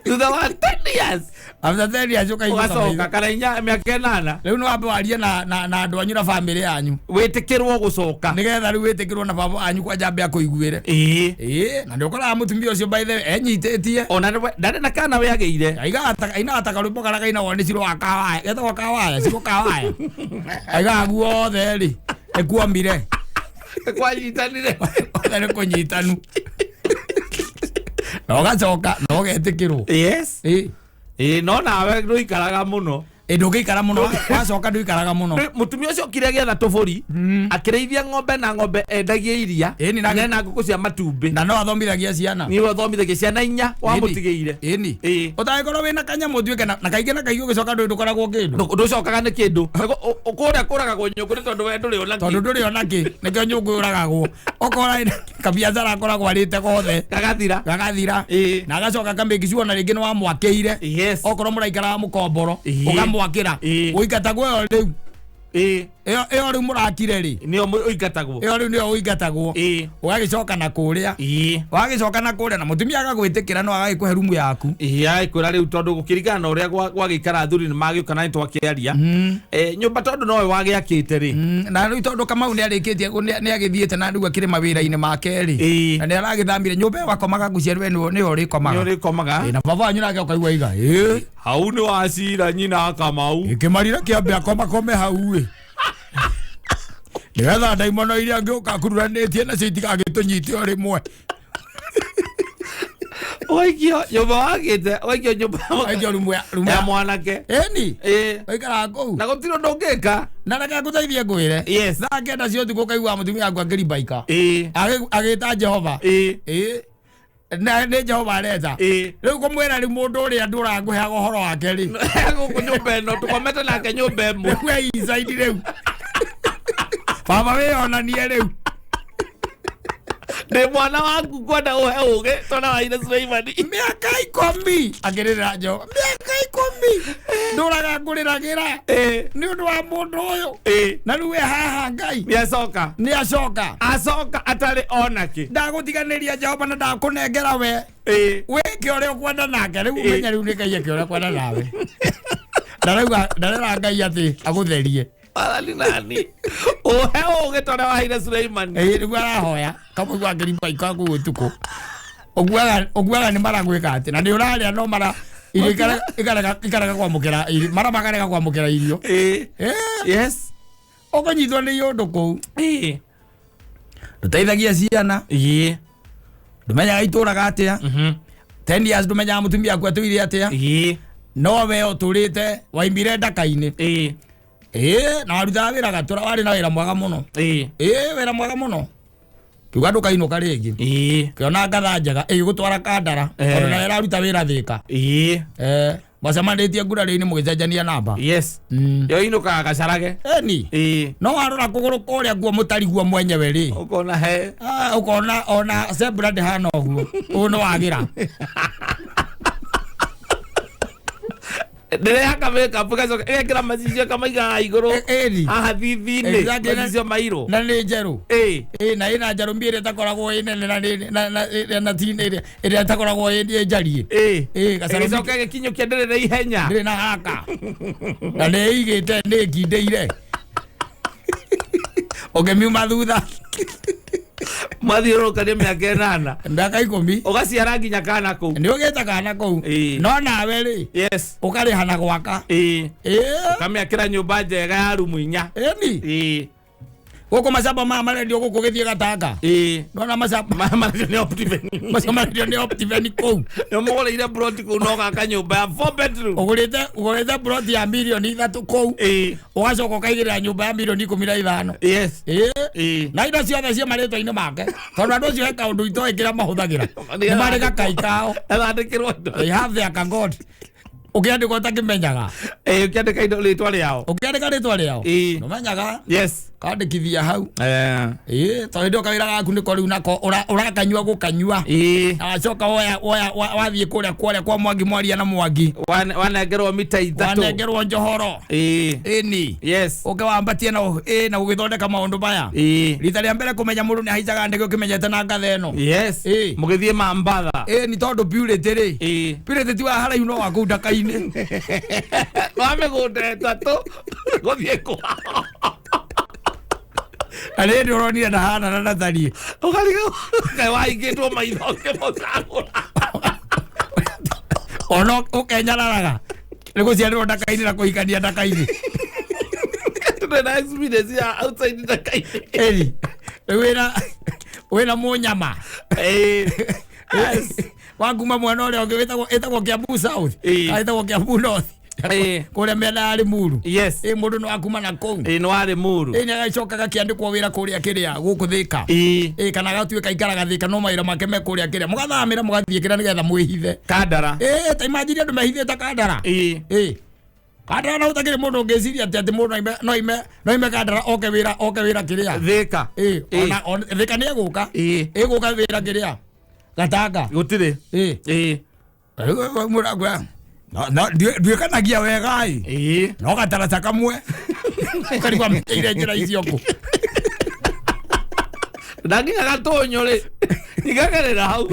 Thutha wa 10 years. After 10 years ũkainũka. Ũgacoka Maitho. kana inya mĩaka 8. Rĩu nĩ wambe warie na andũ anyu na bamĩrĩ yanyu. Wĩtĩkĩrwo gũcoka. Nĩgetha rĩu wĩtĩkĩrwo na baba wanyu kwanja ambe akũiguĩre. Ĩ, na nĩ ũkoraga mũtumia ũcio, by the way, enyitĩtie. Ona ndarĩ na kana we agĩire. Ainaga ta karwĩmbo karĩa kainagwo nĩ Cirũ wa Kawaya, getagwo Kawaya, Cirũ Kawaya. Aigaga guothe rĩ ĩkuomire. Kwanyitanire. Othe nĩ kũnyitanu na ũgacoka na ũgetĩkĩrwo. Yes. Ĩ, no nawe ndũikaraga mũno. Ndũngĩikara mũno, wacoka ndũikaraga mũno. Mũtumia ũcio okire agĩetha tũbũri, akĩrĩithia ng'ombe, na ng'ombe endagia iria Ĩni, na ngũkũ cia matumbĩ. Na no athomithagia ciana. Niwe ũthomithagia ciana inya wamũtigĩire. Ĩni. Ĩĩ. Ũtangĩkorwo wĩna kanyamũ ũtuĩke na kaingĩ na kaingĩ ũgĩcoka ndũĩ ndũkoragwo kĩndũ. Ndũcokaga nĩ kĩndũ. Kũrĩa kũragagwo nyũngũ nĩ tondũ we ndũrĩ ona tondũ kĩ. Ndũrĩ ona kĩ, nĩkĩo nyũngũ yũragagwo. Ũkora kabiacara akoragwo arĩte gothe. Gagathira. Gagathira. Ĩĩ. Na agacoka akamake sure ona rĩngĩ nĩ wamwakĩire. Okorwo mũraikaraga mũkomboro, ũkamwakĩra. Ũingatagwo ĩyo rĩu. Ĩyo ĩyo rĩu mũrakire rĩ, Nĩyo ũingatagwo. Ĩyo rĩu nĩyo ũingatagwo. Ũgagĩcoka na kũrĩa. Wagĩcoka na kũrĩa na mũtumia agagwĩtĩkĩra, no agagĩkũhe rumu yaku. Ĩĩ, agĩkwĩra rĩu tondũ gũkĩringana na ũrĩa gwagĩikara, athuri nĩ magĩũka na nĩtwakĩaria nyũmba tondũ nowe wagĩakĩte rĩ. Na rĩu tondũ Kamau nĩ arĩkĩtie, nĩ agĩthiĩte na rĩu akĩrĩ mawĩra-inĩ make rĩ, na nĩ aragĩthamire nyũmba ĩyo wakomaga, ngũcia we nĩyo nĩ ũrĩkomaga. Ũrĩkomaga. Ĩ, na baba wanyu nake ũkaigua iga ĩ. Hau nĩ wacira nyina Kamau. Ĩkĩmarira kĩambe akomakome hau ĩ, nĩgetha ndaimono iria ngĩũka kururanĩtie nacio itigagĩtũnyite o rĩmwe. Ũgaikio nyũmba wakĩte, ũgaikio nyũmba Aikio rumu ya ya mwanake. Ĩni. Waikaraga kũu. Na gũtirĩ ũndũ ũngĩka. Na reke ngũteithie ngwĩre, thaa 9 cia ũtukũ ũkaigua mũtumia waku akĩrimbaika, agĩta Jehova. Ĩ, na nĩ Jehova areta. Rĩu kũmwĩra rĩu mũndũ ũrĩa ndũrangũheaga ũhoro wake rĩ, gũkũ nyũmba ĩno tũkomete nake nyũmba ĩmwe. Rĩu e inside, rĩu baba wĩyonanie rĩu. Ndĩ mwana waku, ngwenda ũhe ũgĩ tona waire Suleimani. Mĩaka 10 akĩrĩrĩra Jehova, mĩaka 10 ndũraga ngũrĩragĩra nĩ ũndũ wa mũndũ ũyũ, na rĩu e haha Ngai. Nĩacoka. Nĩ acoka. Acoka atarĩ onakĩ. Ndagũtiganĩria Jehova na ndakũnengera we, wĩke ũrĩa ũkwenda nake rĩu. Ũmenye rĩu nĩ Ngai eke ũrĩa ũkwenda nawe. Ndarauga ndarera Ngai atĩ agũtherie. Wathani nani ũhe ũgĩ tona waheire Suleimani. Ĩ, nĩguo arahoya kamũigua akĩrimba kũu ũtukũ, ũguaga nĩ maragwĩka atĩ na nĩ ũrarĩa no mara irio ikarega kwamũkĩra irio, mara makarega kwamũkĩra irio. Ũkũnyitwo nĩ iũndũ kũu. Ndũteithagia ciana. Ndũmenyaga itũraga atĩa 10 years, ndũmenyaga mũtumia waku atũire atĩa. No we ũtũrĩte waimire ndaka-inĩ. Ĩ, na warutaga wĩra gatũra, warĩ na wĩra mwega mũno. Ĩ, wĩra mwega mũno, kiuga ndũkainũka rĩngĩ. Kĩona ngatha njega ĩgĩgũtwara kandara, tondũ nawe ĩraruta wĩra Thĩka. Macemanĩtie ngurarĩ-inĩ mũgĩcenjania namba. Yo inũkaga gacarage. Eni. No warora kũgũrũ kũrĩa guo mũtariguo mwenyewe rĩ, ũkona he ah, ũkona ona zebra ndĩhana ũguo, ũyũ nĩ wagĩra. Ndĩrehaka makeup, gacoka ĩgekĩra macicio kamaigaga igũrũ. Ĩni. Haha thithi-inĩ. Macicio mairũ. Na nĩ njerũ. Ĩ, na ĩna njarũmbi ĩrĩa ĩtakoragwo ĩ nene na na ti ĩrĩa ĩtakoragwo ĩ njariĩ. Ĩ, gacarũmbi. Ĩgĩcoka ĩgĩkinyũkia, ndĩrĩ na ihenya. Ndĩrĩ na haraka na nĩ ĩigĩte, nĩ ĩkindĩire ũngĩmiuma thutha. Mwathiũrũrũkania mĩaka 8. Mĩaka 10. Ũgaciara nginya kana kũu. Nĩ ũgĩte kana kũu. No nawe rĩ, ũkarĩha na gwaka. Ĩ. Ũkamĩakĩra nyũmba njega ya rumu inya. Ĩni. Gũkũ macamba maya marendio gũkũ gĩthiĩ gatanga. Nona macamba Macio nĩ Optiven. Macio marendio nĩ Optiven kũu. Nĩ ũmũgũrĩire plot kũu na ũgaka nyũmba ya four bedroom. Ũgũrĩte plot ya mirioni 3 kũu, ũgacoka ũkaigĩrĩra nyũmba ya mirioni 15. Yes. Ĩ. Na indo ciothe ciĩ marĩtwa-inĩ make, tondũ andũ acio he kaũndũ itoĩ kĩrĩa mahũthagĩra, nĩ marĩ gakai kao. Athondekirwo indo. They have their kagod, ũkĩandĩkwo ũtakĩmenyaga. Ĩĩ, ũkĩandĩka indo rĩtwa rĩao. Ũkĩandĩka rĩtwa rĩao. Nũmenyaga. Kandĩkithia hau. Ĩ, tondũ hĩndĩ ĩyo kawĩra gaku nĩko rĩu nako ũrakanyua gũkanyua. Na wacoka woya woya wathiĩ kũrĩa kwarĩa kwa Mwangi, mwaria na Mwangi. Wanengerwo mita 3. Wanengerwo njohoro. Ĩni. Ũke wambatie na ĩ na gũgĩthondeka maũndũ maya. Rita rĩa mbere kũmenya mũndũ nĩ ahaicaga ndege ũkĩmenyete na ngatha ĩno. Mũgĩthiĩ Mambatha. Ĩ, nĩ tondũ Purity rĩ, Purity ti wa haraihu no wa kũu ndaka-inĩ. Wa mĩgũnda ĩtatũ gũthiĩ kwao. Na rĩrĩ ũronire ndahana na natariĩ. Ũkarigwo kaĩ wahingĩtwo maitho ũkĩmũcagũra. Ona ũkenyararaga nĩ gũciarĩrwo ndaka-inĩ na kũhikania ndaka-inĩ. Tũrĩ na experience ya outside ndaka-inĩ. Ĩni, rĩu wĩna mũnyama. Wa kuma mwena ũrĩa ũngĩ wĩtagwo Kiambu South, kana wĩtagwo Kiambu North. Kũrĩa mĩena ya Limuru. Yes. Ĩ mũndũ no akuma na kũu. Ĩ nĩ warĩ mũru. Ĩ nĩ agacoka gakĩandĩkwo wĩra kũrĩa kĩrĩa gũkũ Thĩka. Ĩ. Ĩ kana agatuĩka aikaraga Thĩka no mawĩra make me kũrĩa kĩrĩa, mũgathamĩra mũgathiĩ kĩrĩa nĩgetha mwĩhithe. Kandara. Ĩ ta imagine andũ mehithĩte Kandara. Ĩ. Ĩ Kandara no ũtakĩrĩ mũndũ ũngĩciria atĩ mũndũ no aime Kandara oke wĩra kĩrĩa. Thĩka. Ĩ. Ĩ. Ona Thĩka nĩ egũka. Ĩ. Ĩgũka wĩra kĩrĩa Gatanga. Gũtirĩ. Ĩ. Ĩ. Mũrakwĩra nduĩkanagia wega ĩ. Ĩ. No gataraca kamwe karigwa meire njĩra icio kũ. Ndakinya gatũnyũ rĩ, nyigagerera hau.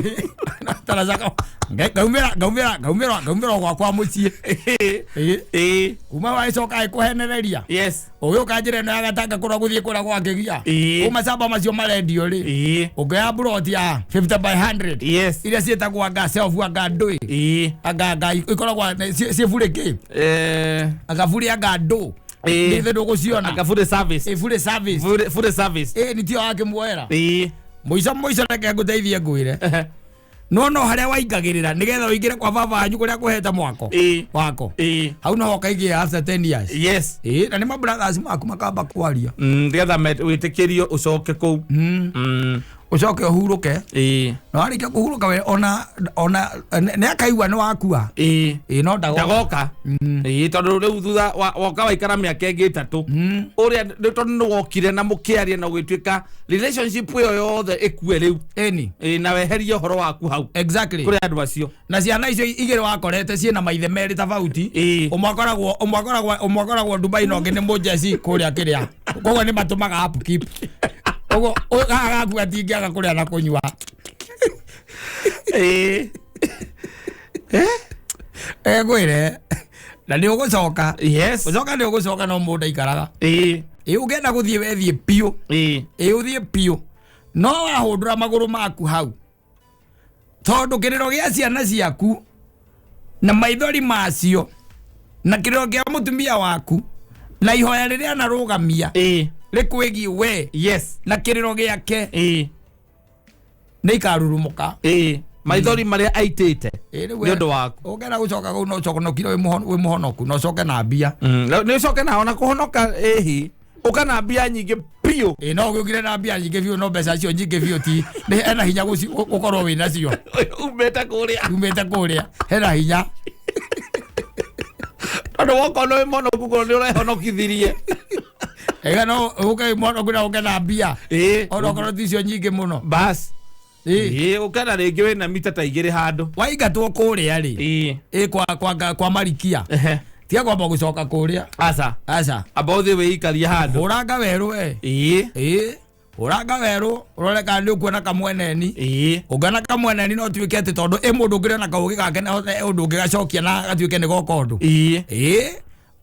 Gataraca kamwe ngaumĩra ngaumĩra ngaumĩra ngaumĩra gwakwa mũciĩ. Ĩ. Ĩ. Kuma wagĩcoka ĩkũhenereria. Yes. Ũgĩũka njĩra ĩno ya Gatanga kũrĩa gũthiĩ kũrĩa gwakĩgia. Ĩ. Macamba macio marendio rĩ, Ĩ. ũngĩoya buroti ya 50 by 100 Yes. iria ciĩtagwo anga self, anga ndũĩ, Ĩ. anga ikoragwo ciĩ burĩ kĩ, Eh. anga burĩ anga ndũ. Ĩ. Nĩ ndũgũciona. Anga fully service. Ĩ burĩ service. Fully service. Ĩ nĩtio wakĩmuoera. Ĩ. Mũico mũico reke ngũteithie ngwĩre, no harĩa waingagĩrĩra nĩgetha ũingĩre kwa baba wanyu kũrĩa kũhete mwako Ĩ. wako, Ĩ. hau noho ũkaigĩa after 10 years. Yes. Ĩ na nĩ ma brothers maku makamba kwaria. Nĩgetha wĩtĩkĩrio ũcoke kũu. Ũcoke ũhurũke. Ĩ. Na warĩkia kũhurũka we ona nĩ akaigua nĩ wakua. Ĩ. Ĩ no ndagoka. Ndagoka. Ĩ tondũ rĩu thutha woka waikara mĩaka ĩngĩ 3 ũrĩa rĩu tondũ nĩ wokire na mũkĩaria na ũgĩtuĩka relationship ĩyo yothe ĩkue rĩu. Ĩni. Ĩ na weherie ũhoro waku hau Exactly. kũrĩ andũ acio. Na ciana icio igĩrĩ wakorete ciĩna maithe merĩ tofauti. Ĩ. Ũmwe akoragwo Dubai na ũngĩ nĩ mũjeci kũrĩa kĩrĩa, koguo nĩ matũmaga upkeep, koguo gaka gaku gatingĩaga kũrĩa na kũnyua. Ĩ. Ngwĩre na nĩ ũgũcoka. Yes. Ũcoka nĩ ũgũcoka no mũndũ aikaraga. Ĩ. Ĩ ũngĩenda gũthiĩ wethiĩ biũ. Ĩ. Ĩ ũthiĩ biũ no wahũndũra magũrũ maku hau tondũ kĩrĩro gĩa ciana ciaku na maithori macio na kĩrĩro kĩa mũtumia waku na ihoya rĩrĩa anarũgamia Ĩ. rĩkwĩgiĩ we Yes. na kĩrĩro gĩake Ĩ. nĩ ikarurumũka. Ĩ maithori marĩa aitĩte Ĩ, rĩu nĩ ũndũ waku. Ũngĩenda gũcoka kũu no ũcokonokire wĩ mũhonoku na ũcoke na mbia. Nĩ ũcoke na ona kũhonoka ĩhi ũka na mbia nyingĩ biũ. Ĩ no ũgĩũkire na mbia nyingĩ biũ no mbeca icio nyingĩ biũ ti nĩ hena hinya gũkorwo wĩ nacio. Umĩte kũrĩa. Umĩte kũrĩa hena hinya. Tondũ wokorwo nĩ wĩ mũhonoku korwo nĩ ũrehonokithirie. Ega no ũke wĩ mũhonoku na ũke na mbia, Ĩ. ona okorwo ti icio nyingĩ mũno. Bas. Ĩ. Ĩ ũke na rĩngĩ wĩna mita ta 2 handũ. Waingatwo kũrĩa rĩ, Ĩ. ĩ kwa marikia, tiga kwamba gũcoka kũrĩa. Aca. Aca. Amba ũthiĩ wĩikarie handũ. Hũranga werũ we. Ĩ. Ĩ hũranga werũ ũrore kana nĩ ũkuona kamweneni. Ĩ. Ũngĩona kamweneni no tuĩke atĩ tondũ ĩ mũndũ ũngĩrĩ na kaũgĩ gake na ũndũ ũngĩgacokia na gatuĩke nĩ goka ũndũ. Ĩ. Ĩ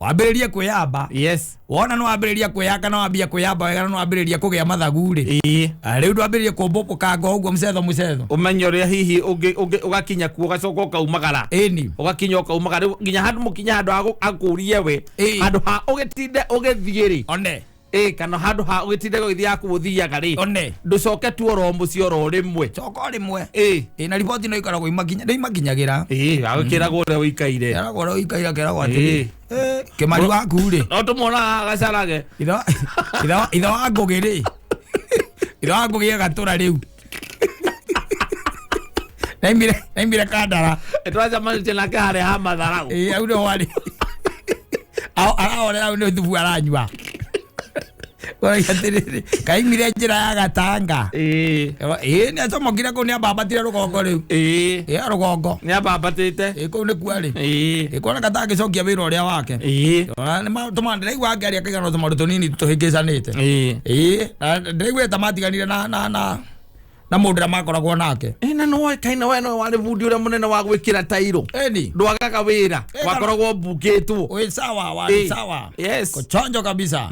wambĩrĩrie kwĩyamba. Yes. Wona nĩ wambĩrĩria kwĩyaka na wambia kwĩyamba wega na nĩ wambĩrĩria kũgĩa mathagu rĩ, Ĩ. rĩu ndwambĩrĩrie kũmbũkanga ũguo mũcetho mũcetho. Ũmenye ũrĩa hihi ũgakinya kuo ũgacoka ũkaumagara. Ĩni. Ũgakinya ũkaumagara rĩu nginya handũ mũkinya handũ ha akũrie we. Ĩ. Handũ ha ũgĩtinde ũgĩthiĩ rĩ, one. Ĩ kana handũ ha ũgĩtinde ũgĩthiaga kũu ũthiaga rĩ, one. ndũcoke tu oro mũciĩ oro rĩmwe. Coka o rĩmwe. Ĩ. Ĩ na riboti no ikoragwo imakinya nĩ imakinyagĩra. Ĩ agũkĩragwo ũrĩa ũikaire. Keragwo ũrĩa ũikaire keragwo atĩrĩ, kĩmari waku rĩ, no tũmuonaga gacarage. Ithe wa ngũgĩ rĩ, ithe wa ngũgĩ agatũra rĩu naimire Kandara. Twacemanĩtie nake harĩa ha matharau. Ĩ au nĩho arĩ arahorera, au nĩ thubu aranyua. Ũroiga atĩrĩrĩ, kaimire njĩra ya Gatanga. Ĩ. Ĩ nĩ acomokire kũu, nĩ ambambatire rũgongo rĩu. Ĩ. Ĩ rũgongo. Nĩ ambambatĩte. Ĩ kũu nĩkuo arĩ. Ĩ. Ĩ kuona katangĩcokia wĩra ũrĩa wake. Ĩ. Ndĩraigua ngĩaria kaigana tũmaũndũ tũnini tũhĩngĩcanĩte. Ĩ. Ĩ na ndĩraiguĩte ta matiganire na mũndũ ũrĩa makoragwo nake. Ĩ na nĩ woĩkaine we nĩwe warĩ bundi ũrĩa mũnene wa gwĩkĩra tairũ. Ĩni. Ndwagaga wĩra. Ĩ, wakoragwo mbukĩtwo. Wĩ sawa warĩ Ĩ. sawa. Yes. Kũchonjo kabisa.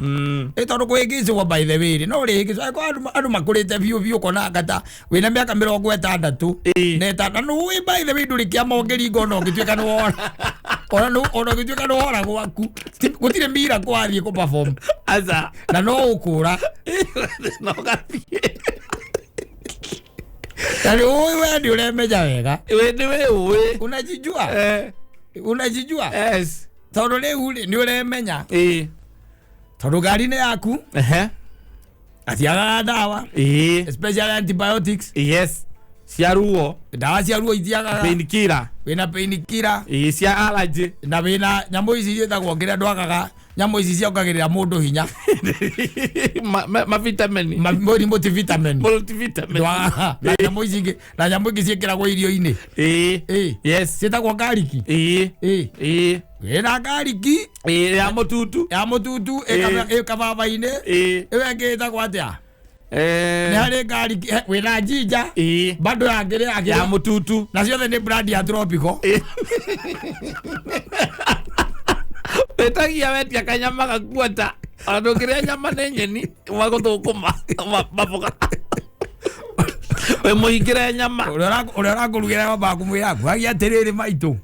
Ĩ tondũ kwĩhĩngĩcwo by the way rĩ, no ũrĩhĩngĩcwo angĩkorwo andũ makũrĩte biũ biũ ũkona ta wĩna mĩaka 60 Ĩ. na ĩtano nĩ by the way ndũrĩ kĩama ũngĩringa ona ũngĩtuĩka nĩ wora ona ũngĩtuĩka nĩ wora gwaku. Gũtirĩ mira kwathiĩ kũ perform. Aca. Na no ũkũra. No gathiĩ. Na nĩ ũĩ we nĩ ũremenya wega. We nĩ wĩ ũĩ. Unajijua. Eh, Unajijua. Yes. Tondũ rĩu rĩ nĩ ũremenya. Ĩĩ. Tondũ ngari nĩ yaku. Ehe. Atiagaga ndawa. Ĩĩ. Especially antibiotics. Yes, cia ruo. Ndawa cia ruo itiagaga. Painkiller. Wĩna painkiller. Ĩĩ, cia allergy. Na wĩna nyamũ ici ciĩtagwo kĩrĩa ndwagaga, nyamũ ici ciongagĩrĩra mũndũ hinya. Mavitamin. Multivitamin. Multivitamin. Ndwagaga na nyamũ ici ingĩ, na nyamũ ingĩ ciĩkĩragwo irio-inĩ. Ĩĩ. Ĩĩ. Yes. Ciĩtagwo garlic. Ĩĩ. Ĩĩ. Ĩĩ. Wĩna garlic. Ĩĩ, ya mũtutu. Ya mũtutu. Ĩĩ. Ĩ kababa-inĩ. Ĩĩ. Ĩyo ĩngĩ ĩtagwo atĩa? Nĩ harĩ garlic, wĩna ginger. Ĩĩ. Bado ya ngĩrĩ ya mũtutu. Na ciothe nĩ brand ya tropical. Wĩtagia wetia kanyama gakuota, ona ndũngĩrĩa nyama nĩ nyeni magũthũkũma maboga wĩ mũhingĩre nyama. Ũrĩa ũrakũrugĩra wambaga kũmwĩra kuhagia atĩrĩrĩ maitũ,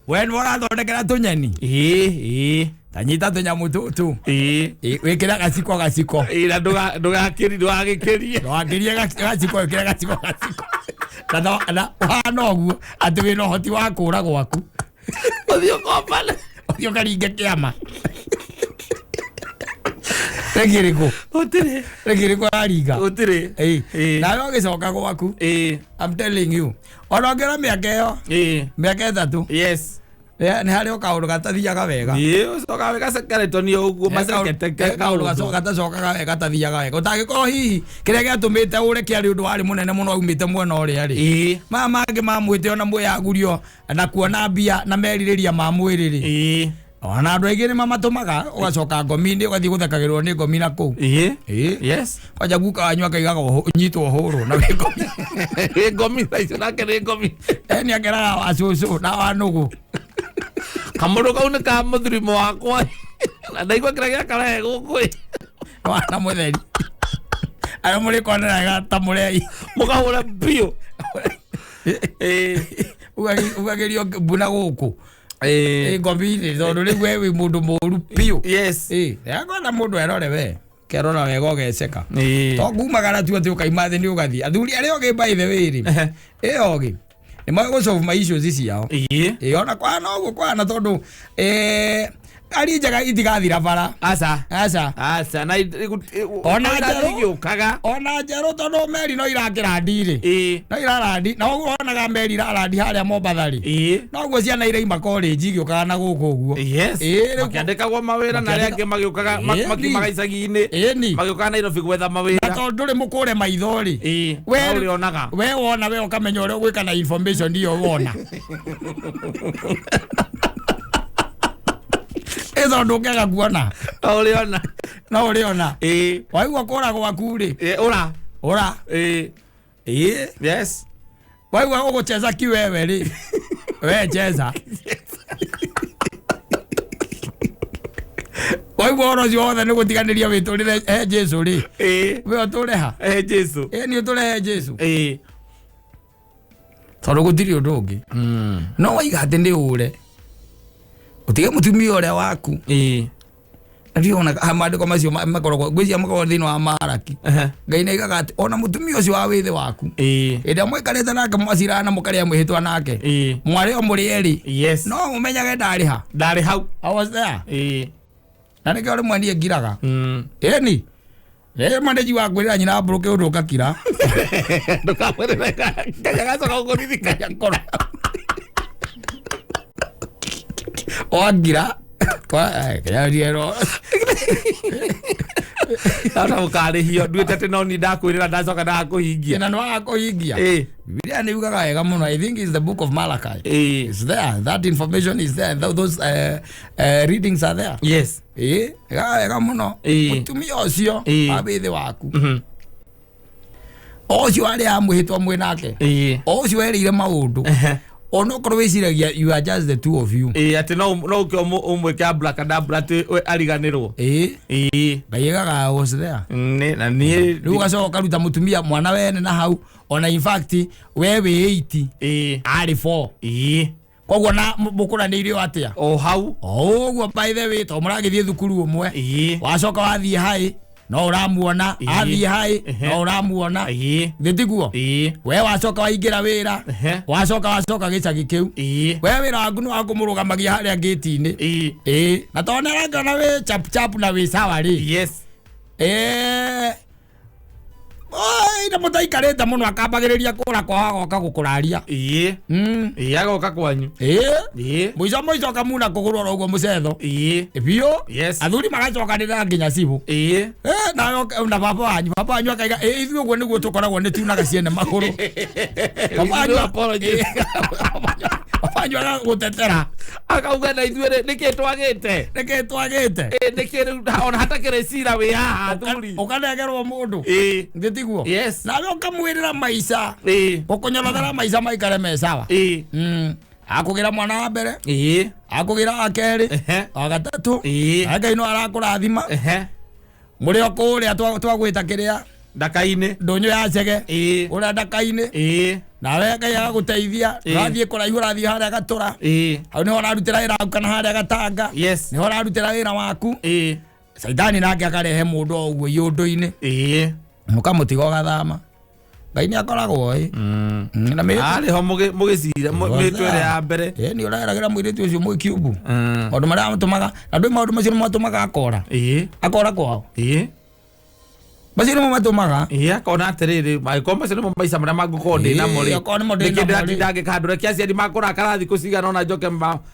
we nĩ ũrathondekera tũnyeni. Ĩĩ, ĩĩ. Ta nyita tũnyamũ tũtũ. Ĩĩ. Wĩkĩre gaciko gaciko. Ĩĩ, na ndũgagĩkĩrie. Ndũgakĩrie gaciko, wĩkĩre gaciko gaciko. Na ũhana ũguo atĩ wĩna ũhoti wa kũra gwaku. Ũthiĩ ũkombane. Ũthiĩ ũkaringe kĩama. Rĩngĩ Gũtirĩ. Rĩngĩ ũraringa. Gũtirĩ. Ĩĩ. Ĩĩ. Nawe ũgĩcoka gwaku. Ĩĩ. I'm telling you. Ona ũngĩona mĩaka ĩyo. Ĩĩ. Mĩaka 3. Yes. Nĩ harĩ o kaũndũ gatathiaga wega. Ĩĩ, ũcokaga wĩ gacekeretoni ũguo, macekete kaũndũ kaũndũ. gatacokaga wega gatathiaga wega. Ũtangĩkorwo hihi kĩrĩa gĩatũmĩte ũre kĩarĩ ũndũ warĩ mũnene mũno aumĩte mwena ũrĩa rĩ. Ĩĩ. Maya mangĩ mamwĩte ona mwĩyagurio na kuona mbia na merirĩria ma mwĩrĩ rĩ. Ĩĩ. Ona andũ aingĩ nĩ mamatũmaga ũgacoka ngomi-inĩ ũgathiĩ gũthekagĩrwo nĩ ngomi na kũu. Ĩĩ. Ĩĩ. Yes. Kwanja guka wanyu akaigaga nyitwo hũrwo na wĩ ngomi. Nĩ ngomi thaa icio nake nĩ ngomi. Nĩ akeraga wa cũcũ na wa nũgũ. Kamũndũ kau nĩ ka mũthirimo wakwa. Na ndaigua kĩrĩa gĩakarehe gũkũ ĩ. Wana mũtheri. Arĩa mũrĩkonanaga ta mũrei. Mũkahũra biũ. Ĩĩ. Ugagĩrio mbuna gũkũ. Ĩĩ. Ngomi-inĩ tondũ rĩu we wĩ mũndũ mũru biũ. Yes. Ĩĩ. Yakona mũndũ erore we. Kerora wega ũgeceka. Ĩĩ. To kumagara tu atĩ ũkaima thĩ nĩ ũgathiĩ. Athuri arĩa ogĩ by the way rĩ. Ĩ ogĩ. Nĩ moĩ gũ solve ma issues ciao. Ĩĩ. Ĩ ona kwana ũguo kwana tondũ ngari njega itigathira bara. Aca. Aca. Aca na Ona njerũ. igĩũkaga. Ona njerũ tondũ meri no irakĩrandi rĩ. Ĩĩ. No irarandi. Na ũguo wonaga meri irarandi harĩa Mombatha rĩ. Ĩĩ. Noguo ciana iraima college igĩũkaga na gũkũ ũguo. Yes. Ĩĩ, rĩu- Makĩandĩkagwo mawĩra na arĩa angĩ magĩũkaga Ĩĩ, makiumaga ni. icagi-inĩ. Ĩĩ ni. Magĩũkaga Nairobi gwetha Na mawĩra. tondũ ndũrĩ mũkũre maitho rĩ. Ĩĩ. We No ũrĩonaga. We wona we ũkamenya ũrĩa ũgwĩka na information ĩyo wona. Ĩ tondũ ũngĩaga kuona. No ũrĩona. No ũrĩona. Ĩĩ. Waigua kũra gwaku rĩ. Ĩĩ, ũra. Ũra. Ĩĩ. Ĩĩ. Yes. Waigua ũgũcheza kiwewe rĩ. We cheza. Waigua ũhoro ũcio wothe nĩ gũtiganĩria wĩtũrĩre he Jesũ rĩ. Ĩĩ. We ũtũre ha? He Jesũ. Ĩĩ nĩ ũtũre he Jesũ. Ĩĩ. Tondũ gũtirĩ ũndũ ũngĩ. No waiga atĩ nĩ ũre. Ũtige mũtumia ũrĩa waku. Ĩĩ. Na ndiũĩ ona maandĩko macio makoragwo, ngwĩciria makoragwo thĩinĩ wa Maraki. Ngai nĩ aigaga atĩ ona mũtumia ũcio wa wĩthĩ waku. Ĩĩ. Hĩndĩ ĩrĩa mwaikarĩte nake mwacirana na mũkarĩa mwĩhĩtwa nake. Ĩĩ. Mwarĩ o mũrĩ erĩ. Yes. No mũmenyage ndarĩ ha. Ndarĩ hau. I was there. Ĩĩ. Na nĩkĩo rĩmwe niĩ ngiraga. Ĩni. Rĩmwe nĩ njiguaga kwĩrĩra nyina mbũrũkĩ ũndũ ũgakira. Ndũkamwĩrĩre kanya gacoka gũkũririkania ngoro. Wangira. Ndahota gũkarĩhio nduĩte atĩ no niĩ ndakwĩrĩra ndacoka ndakũhingia. Na nĩwaga kũhingia. Ĩĩ. Biblia nĩ yugaga wega mũno. I think it's the book of Malachi. Ĩĩ. It's there. That information is there. Those readings are there. Yes. Ĩĩ, yugaga wega mũno. Ĩĩ. Mũtumia ũcio Ĩĩ. wa wĩthĩ waku. O ũcio arĩa amwĩhĩtwa mwĩ nake. Ĩĩ. O ũcio werĩire maũndũ. Onokorwo wĩciragia you are just the two of you. Ĩĩ, atĩ no ũke ũmwĩke abracadabra atĩ we ariganĩrwo. Ĩĩ. Ĩĩ. Ngai ĩgaga I was there. Nĩ na niĩ. Rĩu ũgacoka ũkaruta mũtumia mwana wene na hau ona in fact we wĩ 8. Ĩĩ. Arĩ 4. Ĩĩ. Koguo na mũkũranĩirio atĩa? O hau. O ũguo by the way to mũragĩthiĩ thukuru ũmwe. Ĩĩ. Wacoka wathiĩ high. No ũramuona. Ĩĩ. Athiĩ haĩ, Ehe. no ũramuona. Ĩĩ. Gĩtiguo? Ĩĩ. We wacoka waingĩra wĩra, Ehe. wacoka gĩcagi kĩu. Ĩĩ. We wĩra waku nĩ wa kũmũrũgamagia harĩa ngĩti-inĩ. Ĩĩ. Ĩĩ, na tondũ nĩarangĩona wĩ chap chap na wĩ sawa rĩ. Yes. Ĩĩ. Oi, na mũtaikarĩte mũno akambagĩrĩria kũra kwao agoka gũkũraria. Ĩĩ. Ĩĩ, agoka kwanyu. Ĩĩ. Ĩĩ. Mũico mũico kamuna kũgũrũ oro ũguo mũcetho. Ĩĩ. Biũ. Yes. Athuri magacokanĩrĩra nginya cibũ. Ĩĩ. Eh, na baba wanyu akaiga ĩ ithuĩ ũguo nĩguo tũkoragwo nĩ tunaga ciene magũrũ. Baba wanyu Apologies. Baba wanyu agagũtetera. Akauga na ithuĩ rĩ, nĩkĩ twagĩte? Nĩkĩ twagĩte? Ĩĩ, nĩkĩ rĩu ona hatakĩrĩ cira wĩ haha athuri? Ũkanengerwo mũndũ. Ĩĩ. Gĩtiguo? Yes. Nawe ũkamwĩrĩra maica. Ĩĩ. Gũkũnyorotera maica maikare me sawa. Ĩĩ. Akũgĩra mwana wa mbere, Ĩĩ. akũgĩra wa kerĩ, Ehe. wa gatatũ. Ĩĩ. Na Ngai no arakũrathima. Ehe. Mũrĩ o kũrĩa twagwĩta kĩrĩa Ndaka-inĩ. ndũnyũ ya Chege. Ĩĩ. Ũrĩa ndaka-inĩ. Ĩĩ. Nawe Ngai agagũteithia. Ĩĩ. Ũrathiĩ kũraihu, ũrathiĩ harĩa Gatũra. Ĩĩ. Hau nĩho ũrarutĩra wĩra waku kana harĩa Gatanga. Yes. Nĩho ũrarutĩra wĩra waku. Ĩĩ. Caitani nake akarehe mũndũ o ũguo iũndũ-inĩ. Ĩĩ. Mũkamũtiga ũgathama. Ngai nĩ akoragwo ĩ. Na Arĩ ho mũgĩcira mĩtũ ĩrĩa ya mbere. Ĩ, nĩ ũreragĩra mũirĩtu ũcio mwĩkiumbu. Maũndũ marĩa matũmaga, na ndũĩ maũndũ macio nĩmo matũmaga akora. Ĩĩ. Akora kwao. Ĩĩ. Macio nĩmo matũmaga. Ĩĩ, akona atĩrĩrĩ, angĩkorwo macio nĩmo maica marĩa mangĩkorwo ndĩ namo rĩ, Ĩĩ, okorwo nĩmo ndĩ nĩkĩ namo rĩ. ndĩratinda ngĩka handũ? Reke aciari makũrakara thikũ cigana ũna njoke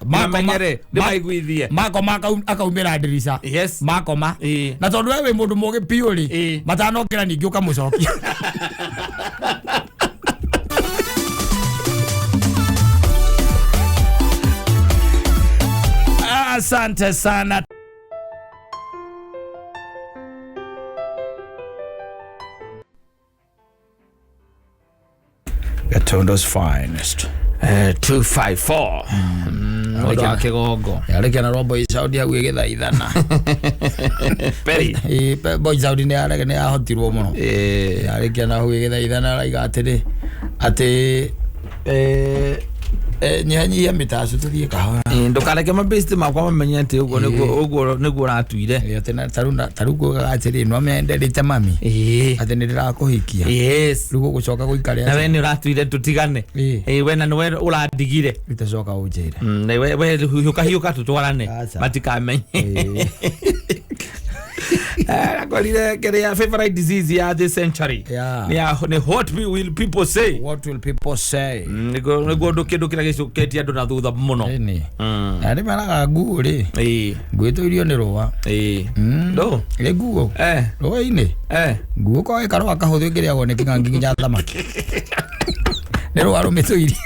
mamenyere ndĩmaiguithie. Makoma akaumĩra ndirica. Yes. Makoma. Ĩĩ. Na tondũ we wĩ mũndũ mũgĩ biũ rĩ, Ĩĩ. matanokĩra ningĩ ũkamũcokia. Asante sana. Gatundu's finest. 254. Mũndũ wa kĩgongo. Yarĩkia na Boy Saudi hau ĩgĩthaithana. Peri. Ĩ, Boy Saudi nĩ yahotirwo mũno. Ĩĩ. Yarĩkia na hau ĩgĩthaithana araiga atĩrĩ atĩ nyihanyihia mĩtacu tũthiĩ kahora. Ĩĩ, ndũkareke mabĩsti makwa mamenye atĩ ũguo nĩguo ũratuire. Ĩ, atĩ ta rĩu kugaga atĩrĩ no menderete mami Ĩĩ. atĩ nĩ ndĩrakũhikia. Yes. Rĩu gũgũcoka gũikare Na we nĩ ũratuire tũtigane. Ĩĩ. Ĩĩ, we na nĩwe ũrandigire. Itacoka ũnjĩre. Na we hiũka hiũka tũtwarane. Aca. Matikamenye. Ĩĩ. Akorire kĩrĩa favorite disease ya this century. Yeah. Nĩ nĩ what will people say. What will people say? Nĩguo ũndũ kĩndũ kĩrĩa gĩcoketie andũ na thutha mũno. Ĩni. Na nĩ meraga nguo rĩ. Ĩĩ. Nguo ĩtũirio nĩ rũa. Ĩĩ. Ndũ? Ĩ nguo. Rũa-inĩ. Nguo kwa ĩkarũa kahũthũ ĩngĩrĩagwo nĩ kĩng'ang'i nginya thamaki. Nĩ rũa rũmĩtũirie.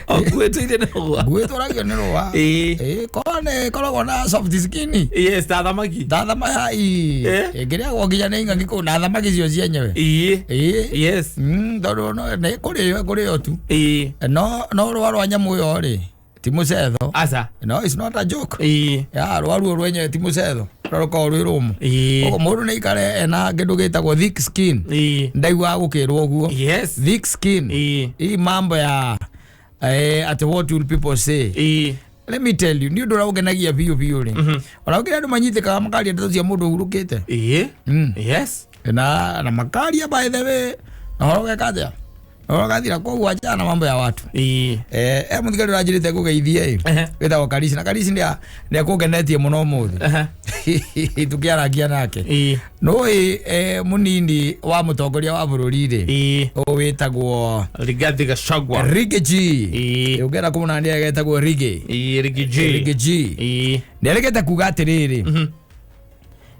O nguo ĩtũire nĩ rũa. Nguo ĩtũragio nĩ rũa. Ĩĩ. Ĩ, korwo nĩ ĩkoragwo na soft skin. Yes, ta thamaki. Ta thamaki ĩngĩrĩagwo nginya nĩ ing'ang'i kũu na thamaki cio cienyewe. Ĩĩ. Ĩĩ. Yes. Tondũ nĩ kũrĩo kũrĩo tu. Ĩĩ. No rũa rwa nyamũ ĩyo rĩ ti mũcetho. Aca. No, it's not a joke. Ĩĩ. Ya rũa ruo rwenyewe ti mũcetho. Rũa rũkoragwo rwĩ rũmũ. Ĩĩ. Koguo mũndũ nĩ aikare ena kĩndũ gĩtagwo thick skin. Ĩĩ. Ndaiguaga gũkĩrwo ũguo. Yes. Thick skin. Ĩĩ. Hii mambo ya at what will people say. Ĩĩ. Let me tell you, nĩ ũndũ ũrĩa ũngenagia biũ biũ rĩ. Ona gũkĩrĩ andũ manyitĩkaga makaria ndeto cia mũndũ ũhurũkĩte. Ĩĩ. Yes. Na makaria by the way. Na horo geka atĩa? Na horo gathira koguo achana na mambo ya watu. Ĩĩ. Mũthigari ũranjĩrĩte ngũgeithie ĩ. Ehe. Wĩtagwo Karisi na Karisi nĩ akũngenetie mũno ũmũthĩ. Ehe. Tũkĩarangia nake. Ĩĩ. Nũĩ mũnini wa mũtongoria wa bũrũri rĩ. Ĩĩ. Ũyũ wĩtagwo Rigathi Gachagua. Riggy G. Ĩĩ. Ũngĩenda kũmũna nĩ agetagwo Riggy. Ĩĩ, Riggy G. Riggy G. Ĩĩ. Nĩ arĩgĩte kuga atĩrĩrĩ.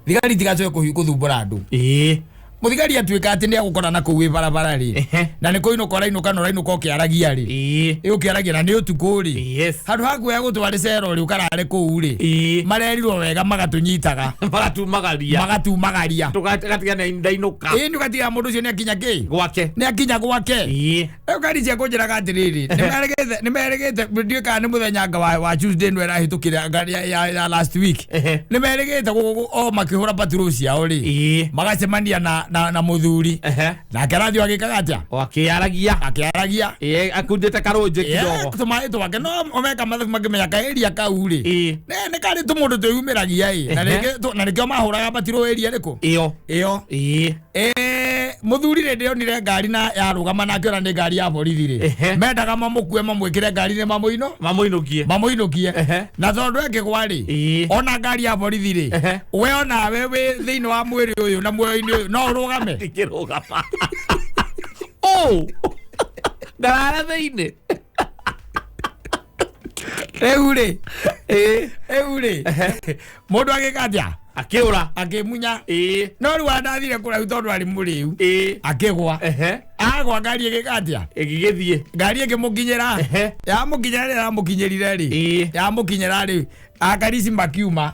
Thigari itigacoke gũthumbũra andũ. Ĩĩ. Mũthigari atuĩka atĩ nĩ agũkora na kũu wĩ barabara rĩ. Ehe. Na nĩ kũinũka ũrainũka na ũrainũka ũkĩaragia rĩ. Ĩĩ. Ĩ ũkĩaragia na nĩ ũtukũ rĩ. Yes. Handũ ha kuoya gũtware cero rĩ ũkarare kũu rĩ. Ĩĩ. Marerirwo wega magatũnyitaga. Magatumagaria. Magatumagaria. Tũgatiga nĩ ndainũka. Ĩ nĩ ũgatiga mũndũ ũcio nĩ akinya kĩ? Gwake. Nĩ akinya gwake. Ĩĩ. Rĩu kari cia kũnjĩraga atĩrĩrĩ nĩ merĩgĩte ndiũĩ kana nĩ mũthenya anga wa Tuesday ĩno ĩrahĩtũkire anga ya last week. Ehe. Nĩ merĩgĩte o makĩhũra patrol ciao rĩ. Ĩĩ. Magacemania na muthuri. Nake arathiĩ agĩkaga atĩa? O akĩaragia. Akĩaragia. Ĩĩ, akunjĩte karũnjĩ kidogo. Tũmaĩ twake no omeka mathabu makĩmenya kaĩria kau rĩ, Ĩĩ. nĩ karĩ tũmũndũ twĩyumĩragia ĩ, na rĩngĩ na nĩkĩo mahũraga batirũ ĩria rĩkũ Ĩyo. Ĩyo. Ĩĩ. Muthuri rĩ, ndĩonire ngari na yarũgama na akĩona nĩ ngari ya borithi rĩ, mendaga mamũkue mamwĩkĩre ngari-inĩ mamũino Mamũinũkie. Mamũinũkie. Na tondũ ekĩgwa rĩ, ona ngari ya borithi rĩ, we onawe wĩ thĩinĩ wa mwĩrĩ ũyũ na muoyo-inĩ ũyũ no ũrũgame. Ndingĩrũgama. Oh! Ndarara thĩinĩ. Rĩu rĩ, Ĩĩ. Rĩu rĩ, mũndũ agĩka atĩa? Akĩũra. Akĩmunya. Ĩĩ. No rĩu andathire kũraihu tondũ arĩ mũrĩu. Akĩgwa. Agwa, ngari ĩgĩka atĩa? Ĩgĩgĩthiĩ. Ngari ĩkĩmũkinyĩra. Yamũkinyĩra rĩ, yamũkinyĩrire rĩ, yamũkinyĩra rĩ, akarici makiuma.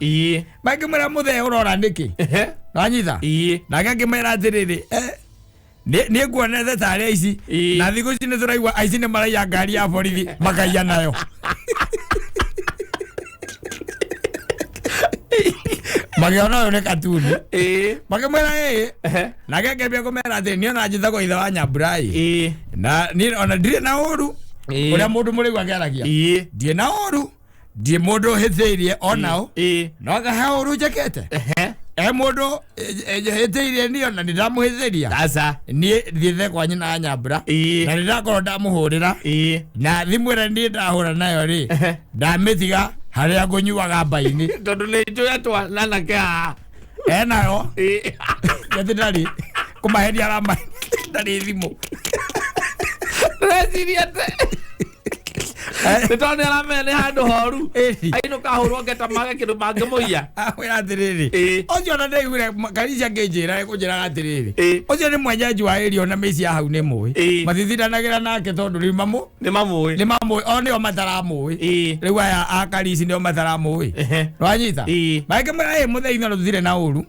Makĩmwĩra, "Mũthee, ũrora nĩkĩ?" Wanyita? Nake akĩmera atĩrĩrĩ, "Niĩ nguonete tarĩ aici, na thikũ ici nĩ tũraigua aici nĩ maraiya ngari ya borithi makaiya nayo." Makĩona ũyũ nĩ katuni. Makĩmwĩra ĩĩ. Nake akĩambia kũmera atĩ niĩ ona njĩtagwo ithe wa Nyambura ĩ, na niĩ ona ndirĩ na ũru ũrĩa mũndũ mũrĩu akĩaragia. Ndirĩ na ũru, ndirĩ mũndũ ũhĩtĩirie onao, no anga he ũru njĩkĩte, e mũndũ hĩtĩirie niĩ ona nĩ ndamũhĩtĩria. Aca. Niĩ thiĩte kwa nyina wa Nyambura na nĩ ndakorwo ndamũhũrĩra, na thimũ ĩrĩa niĩ ndahũra nayo rĩ, ndamĩtiga harĩa ngũnyuaga mbainĩ. Tondũ nĩ njũĩ atwa anake haha. Enayo. Atĩ ndarĩ kũmaheria arama, ndarĩ thimũ. Ndĩreciria atĩ nĩ tondũ nĩ aramenya nĩ handũ horu. Ainũka ahũrwo ngeta mage kĩndũ mangĩmũiya. Akwĩra atĩrĩrĩ, ũcio ona ndaiguire Karisa akĩnjĩra, ekũnjĩraga atĩrĩrĩ, ũcio nĩ mwenyenji wa area, ona mĩciĩ ya hau nĩ mũĩ. Matithindanagĩra nake tondũ rĩu mamũ Nĩ mamũĩ. Nĩ mamũĩ, o nĩo mataramũĩ. Rĩu aya a Karisi nĩo mataramũĩ. Wanyita? Makĩmwĩra, "Ĩ mũthei, no tũtirĩ na ũru.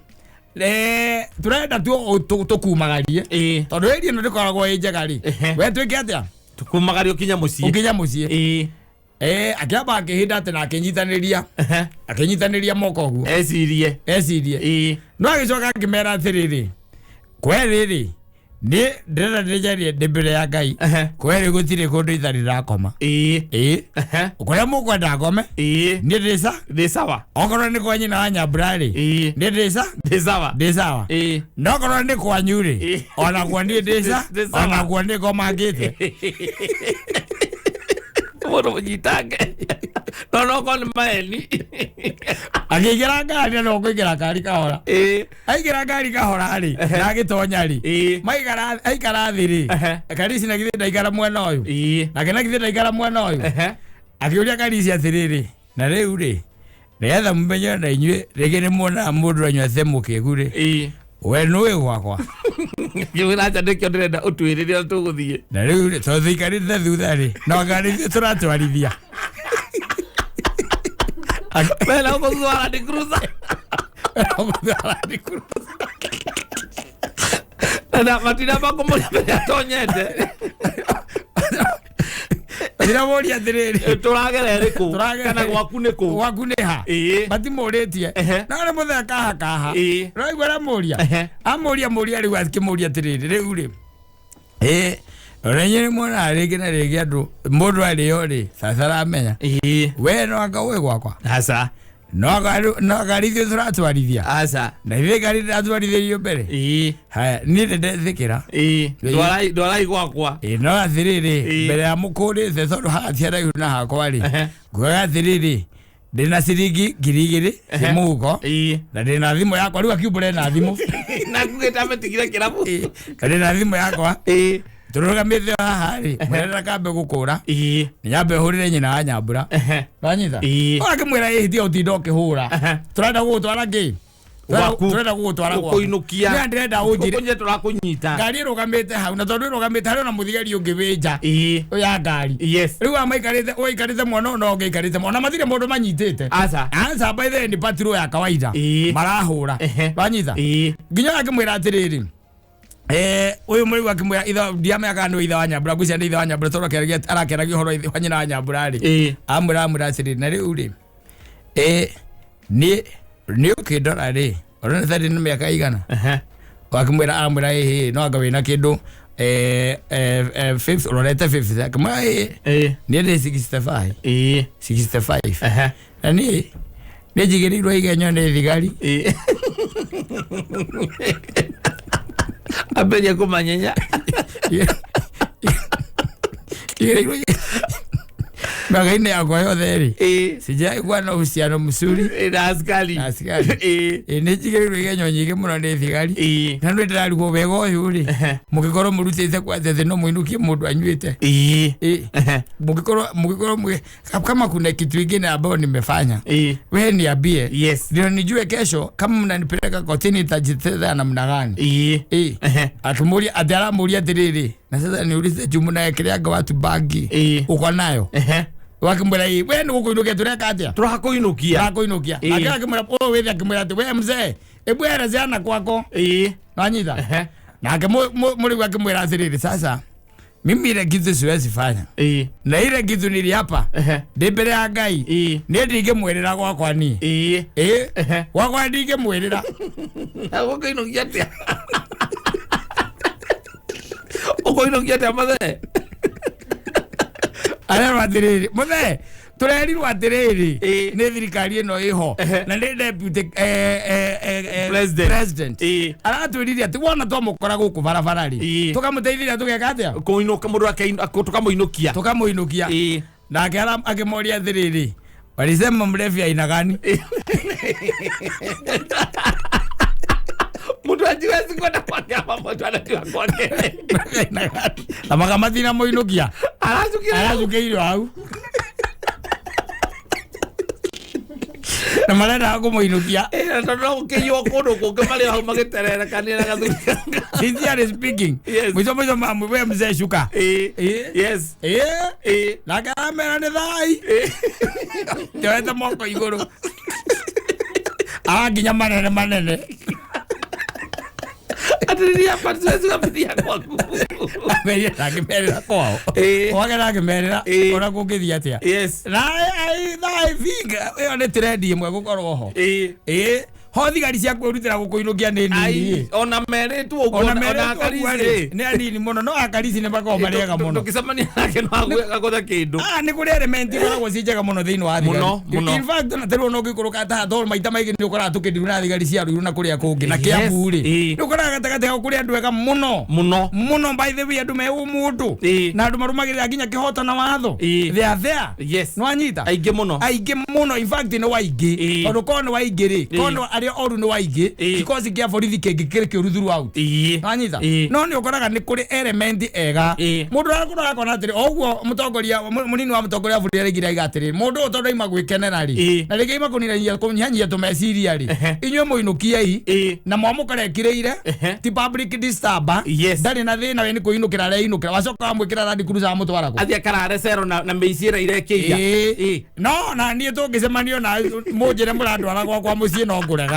Tũrenda tu tũkumagarie, tondũ area ĩno ndĩkoragwo ĩ njega rĩ, we twĩke atĩa?" Tũkumagario kinya mũciĩ. Ũkinya mũciĩ. Akĩamba akĩhĩnda atĩ na akĩnyitanĩria, akĩnyitanĩria moko ũguo. Ecirie. Ecirie. No agĩcoka akĩmera atĩrĩrĩ, "Kwerĩ rĩ, nĩ ndĩrenda ndĩnjarie ndĩ mbere ya Ngai, kwerĩ gũtirĩ kũndũ itarĩ ndakoma. Ĩĩ, kũrĩa mũkwenda ngome, niĩ ndĩ Ndĩ sawa. Okorwo nĩ kwa nyina wa Nyambura rĩ, nĩ ndĩ Ndĩ sawa. Ndĩ sawa. No okorwo nĩ kwanyu rĩ, onakuo niĩ ndĩ Ndĩ sawa. Onakuo nĩ ngomangĩte." Mũndũ mũnyitange no nokorwo nĩ maeni. Akĩingĩra ngari, na no kũingĩra ngari kahora, aingĩra ngari kahora rĩ, na agĩtonya rĩ, maikara, aikara thĩ rĩ, Karisi na githĩ ndaikara mwena ũyũ, nake na githĩ ndaikara mwena ũyũ. Akĩũria Karisi atĩrĩrĩ, "Na rĩu rĩ, nĩgetha mũmenye na inyuĩ rĩngĩ nĩ muonaga mũndũ anyua mũkĩgu rĩ, we nũĩ gwakwa?" Ngĩmwĩra aca, nĩkĩo ndĩrenda ũtwĩre rĩrĩa tũgũthiĩ. "Na rĩu rĩ, tondũ tũikarĩte thutha rĩ, no ngari ithuĩ tũratwarithia." Mena gũkũ thutha wa Land Cruiser. Land Cruiser. Na matinamba kũmũria mbere atonyete. Ndĩramũria atĩrĩrĩ, Tũragera ĩrĩkũ? Tũragera Kana gwaku nĩ kũ? Gwaku nĩ ha? Matimũrĩtie. No nĩ mũthee kaha kaha. Ũraigua aramũria, amũria mũria rĩu, akĩmũria atĩrĩrĩ, "Rĩu rĩ, ĩ ona inyuĩ nĩ muonaga rĩngĩ na rĩngĩ andũ mũndũ arĩo rĩ, sasa aramenya we no anga ũĩ gwakwa?" Aca. No ngari ithuĩ tũratwarithia. Aca. Na ithuĩ ngari ndĩratwarithĩrio mbere. Haya, niĩ nĩ ndetĩkĩra. Ndwarai, ndwarai gwakwa. Ĩ, no atĩrĩrĩ, mbere ya mũkũrĩte, tondũ haha ti haraihu na hakwa rĩ, ngugaga atĩrĩrĩ, ndĩna ciringi 2000 ci mũhuko, na ndĩna thimũ yakwa rĩu, akiumbũre na thimũ. Na ngugĩte ametigire kĩrabu. Ĩ, na ndĩna thimũ yakwa, tũrũgamĩte haha rĩ, mwĩrenda kambe gũkũra, nyambe hũrĩre nyina wa Nyambura. Wanyita? Akĩmwĩra, "Ĩ, tiga ũtinda ũkĩhũra, tũrenda gũgũtwara kĩ?" Gwaku. Tũrenda gũgũtwara gwaku. Gũkũinũkia. Nĩ ndĩrenda ũnjĩre. Gũkũnyita tũrakũnyita. Ngari ĩrũgamĩte hau, na tondũ ĩrũgamĩte harĩ ona mũthigari ũngĩ wĩ nja ya ngari. Rĩu amaikarĩte, ũikarĩte mwena ũyũ na ũngĩ aikarĩte mwena, na matirĩ mũndũ manyitĩte. Aca. Aca, by the way, ni patrol ya kawaida marahũra. Wanyita? Nginya akĩmwĩra atĩrĩrĩ, ũyũ mũrĩu akĩmwĩra ithe, ndiamenya kana nĩ ithe wa Nyambura, ngwĩciria nĩ ithe wa Nyambura tondũ arakĩaragia ũhoro wa nyina wa Nyambura rĩ. Amwĩra atĩrĩrĩ, "Na rĩu rĩ, niĩ nĩ ũkĩndora rĩ, ũrona ta ndĩ na mĩaka igana?" Akimwĩra, amwĩra, ĩhĩ, no anga wĩna kĩndũ fifth, ũrorete fifth. Akimwĩra, ĩĩ, niĩ ndĩ 65. 65. Na niĩ nĩ njigĩrĩirwo igenyo nĩ thigari. Ambĩrĩria kũmanyenya. Njigĩrĩirwo mĩaka-inĩ yakwa yothe rĩ, sijaikuwa na uhusiano mzuri Na askari. Na askari. Ĩ, nĩ njigĩrĩirwo igenyo nyingĩ mũno nĩ thigari. Na nĩ ndĩrarigwo wega ũyũ rĩ, mũngĩkorwo mũrutĩte kwanja thĩ no mũinũkie mũndũ anyuĩte. Ĩ, mũngĩkorwo kama kuna kitu ingine ambayo nimefanya, we niambie, ndio nijue kesho kama mnanipeleka kotini nitajitetea namna gani. Ĩ, akimuria ati, aramuria atiriri, na sasa niulize, juu mnaekeleaga watu bangi, uko nayo? Wakimwira, ĩ, we nĩ gũkũinũkia, tũreka atĩa? Tũrakũinũkia. Tũrakũinũkia. Nake akimwĩra ũyũ wĩthĩ, akimwĩra atĩ, we mzee, ebu elezeana kwako. Nanyita. Nake mũrĩu akimwĩra atĩrĩrĩ, sasa mimi ile kitu siwezi fanya, na ile kitu niliapa ndĩ mbere ya Ngai, niĩ ndingĩmwĩrĩra gwakwa niĩ. Ĩ, gwakwa ndingĩmwĩrĩra. Ũkũinũkia atĩa? Ũkũinũkia atĩa, mũthee? Arerwo atĩrĩrĩ, mũthee, tũrerirwo atĩrĩrĩ nĩ thirikari ĩno ĩho, na nĩ deputy President. President aratwĩrire atĩ wona twamũkora gũkũ barabara rĩ, tũkamũteithĩria, tũgeka atĩa? Kũinũka mũndũ tũkamũinũkia. Tũkamũinũkia. Nake akĩmoria atĩrĩrĩ, walisema mlevi aina gani? Mũndũ ajiwezi kwenda kwake ama mũndũ anatiwa kwake. Aina gani? Na makamathina mũinũkia. Aracukire. Aracukĩirio hau na marenda kũmũinũkia. Na tondũ no gũkĩiywo kũndũ kũngĩ marĩ hau magĩtererekanĩra gathuri. Sincerely speaking, mũico mũico mamwe, we mzee, shuka. Ĩ. Nake aramera nĩ thai njoete moko igũrũ, arakinya manene manene. Atĩrĩria, hapa siwezi kupitia kwaku. Amerira, akĩmerĩra kwao. Wagera akĩmerĩra ona kũngĩthiĩ atĩa. Na I think ĩyo nĩ trend ĩmwe gũkorwo ho. Ĩ, ho thigari cia kwĩrutĩra gũkũinũkia nĩ nini. Ai, ona merĩtwo ũguo. Ona ona merĩtwo akarici ũguo rĩ, nĩ anini mũno, no akarici nĩ makoragwo marĩ ega mũno. Ndũngĩcemania nake no agũthe kĩndũ. Ah, nĩ kũrĩ element ikoragwo ci njega mũno thĩinĩ wa thigari. Mũno, mũno. In fact, ona tarĩu ona ũngĩikũrũka ta tondũ maita maingĩ nĩ ũkoraga tũkĩndirwo na thigari cia Ruiru na kũrĩa kũngĩ na Kiambu rĩ, nĩ ũkoraga gatagatĩ hau kũrĩ andũ ega mũno. Mũno. Mũno, by the way, andũ me ũmũndũ na andũ marũmagĩrĩra nginya kĩhoto na watho. They are there. Nĩwanyita? Aingĩ mũno. Aingĩ mũno, in fact nĩ waingĩ. Tondũ korwo nĩ waingĩ rĩ, korwo nĩ arĩa oru nĩ waingĩ, kikosi kĩa borithi kĩngĩ kĩrĩ kĩũru throughout. Nĩwanyita? No nĩ ũkoraga nĩ kũrĩ element ega. Mũndũ arakorwo akona atĩrĩ, o ũguo mũtongoria mũnini wa mũtongoria wa bũrũri araigire aiga atĩrĩ, mũndũ ũyũ tondũ aima gwĩkenera rĩ, na rĩngĩ aima kũnyihanyihia kũnyihanyihia tũmeciria rĩ, inyuĩ mũinũkiei na mwamũkarekirĩire ti public disturber. Ndarĩ na thĩna, we nĩ kwĩinũkĩra areinũkĩra, wacoka wamwĩkĩra Land Cruiser wamũtwara kũ? Athiĩ akarare cero na mĩici ĩrĩa irekĩiya. No na niĩ tũngĩcemanio na mũnjĩre mũrandwara gwakwa mũciĩ, no ngũrega.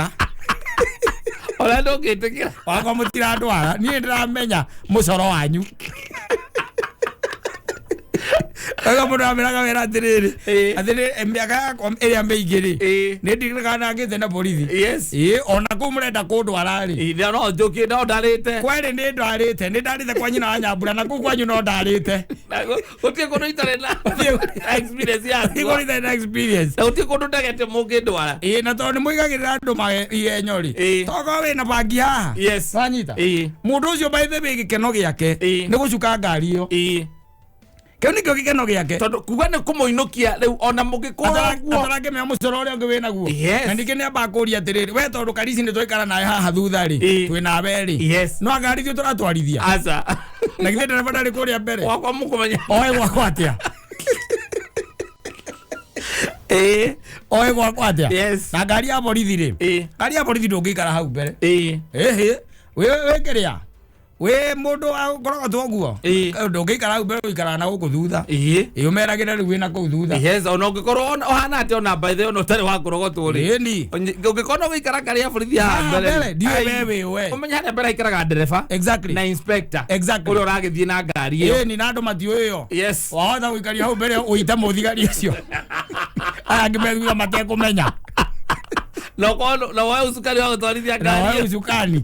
Ona ndũngĩtĩkĩra. Wakwa mũtirandwara, niĩ ndĩramenya mũcoro wanyu. Kaga mũndũ ameraga wĩra atĩrĩrĩ, atĩrĩrĩ, mĩaka yakwa ĩrĩa mĩingĩ rĩ, nĩ ndirikana na borithi. Ĩ, ona kũu mũrenda kũndwara rĩ, Ĩ, no njũkĩ no ndarĩte. Kwerĩ nĩ ndwarĩte, nĩ ndarĩte kwa nyina wa Nyambura, na kũu kwanyu no ndarĩte. Gũtirĩ kũndũ itarĩ na experience yakuo. Igũrũ itarĩ na experience. Na gũtirĩ kũndũ ndagete mũngĩndwara. Ĩ, na tondũ nĩ mũigagĩrĩra andũ igenyo rĩ, tokorwo wĩna bangi haha, wanyita, mũndũ ũcio by the way gĩkeno gĩake nĩ gũcuka ngari ĩyo. Kĩu nĩkĩo gĩkeno gĩake. Tondũ kuga nĩ kũmũinũkia rĩu ona mũngĩkũra ũguo. Atarakĩmenya mũcoro ũrĩa ũngĩ wĩnaguo. Na ningĩ nĩ ambaga kũria atĩrĩrĩ, we tondũ karici nĩ twaikara nawe haha thutha rĩ, twĩ nawe rĩ, no ngari ithuĩ tũratwarithia? Aca. Na githĩ ndereba ndarĩ kũrĩa mbere? Wakwa mũkũmenya. Oe gwakwa atĩa? Oe gwakwa atĩa? Na ngari ya borithi rĩ, ngari ya borithi ndũngĩikara hau mbere. Ĩhĩ, wĩ kĩrĩa, wĩ mũndũ wa ũguo, ndũngĩikara hau mbere, ũikaraga na gũkũ thutha. Ĩ, ũmeragĩre rĩu wĩna kũu thutha. Yes, ona ũngĩkorwo ũhana atĩa, ona by the way, ona ũtarĩ wa kũrogotwo rĩ, Ĩni. Ũngĩkorwo no gũikara ngari ya borithi haha Haha mbere mbere, ndiũĩ ai, we wĩ we. Ũmenye harĩa mbere aikaraga ndereba na inspector ũrĩa ũragĩthiĩ na ngari ĩyo. Ĩni, na andũ matiũĩ ĩyo. Wahota gũikaria hau mbere ũite mũthigari ũcio, aya angĩ me thutha matekũmenya. Na ũkorwo na woe ũcukani wa gũtwarithia Na ngari woe ĩyo. ũcukani.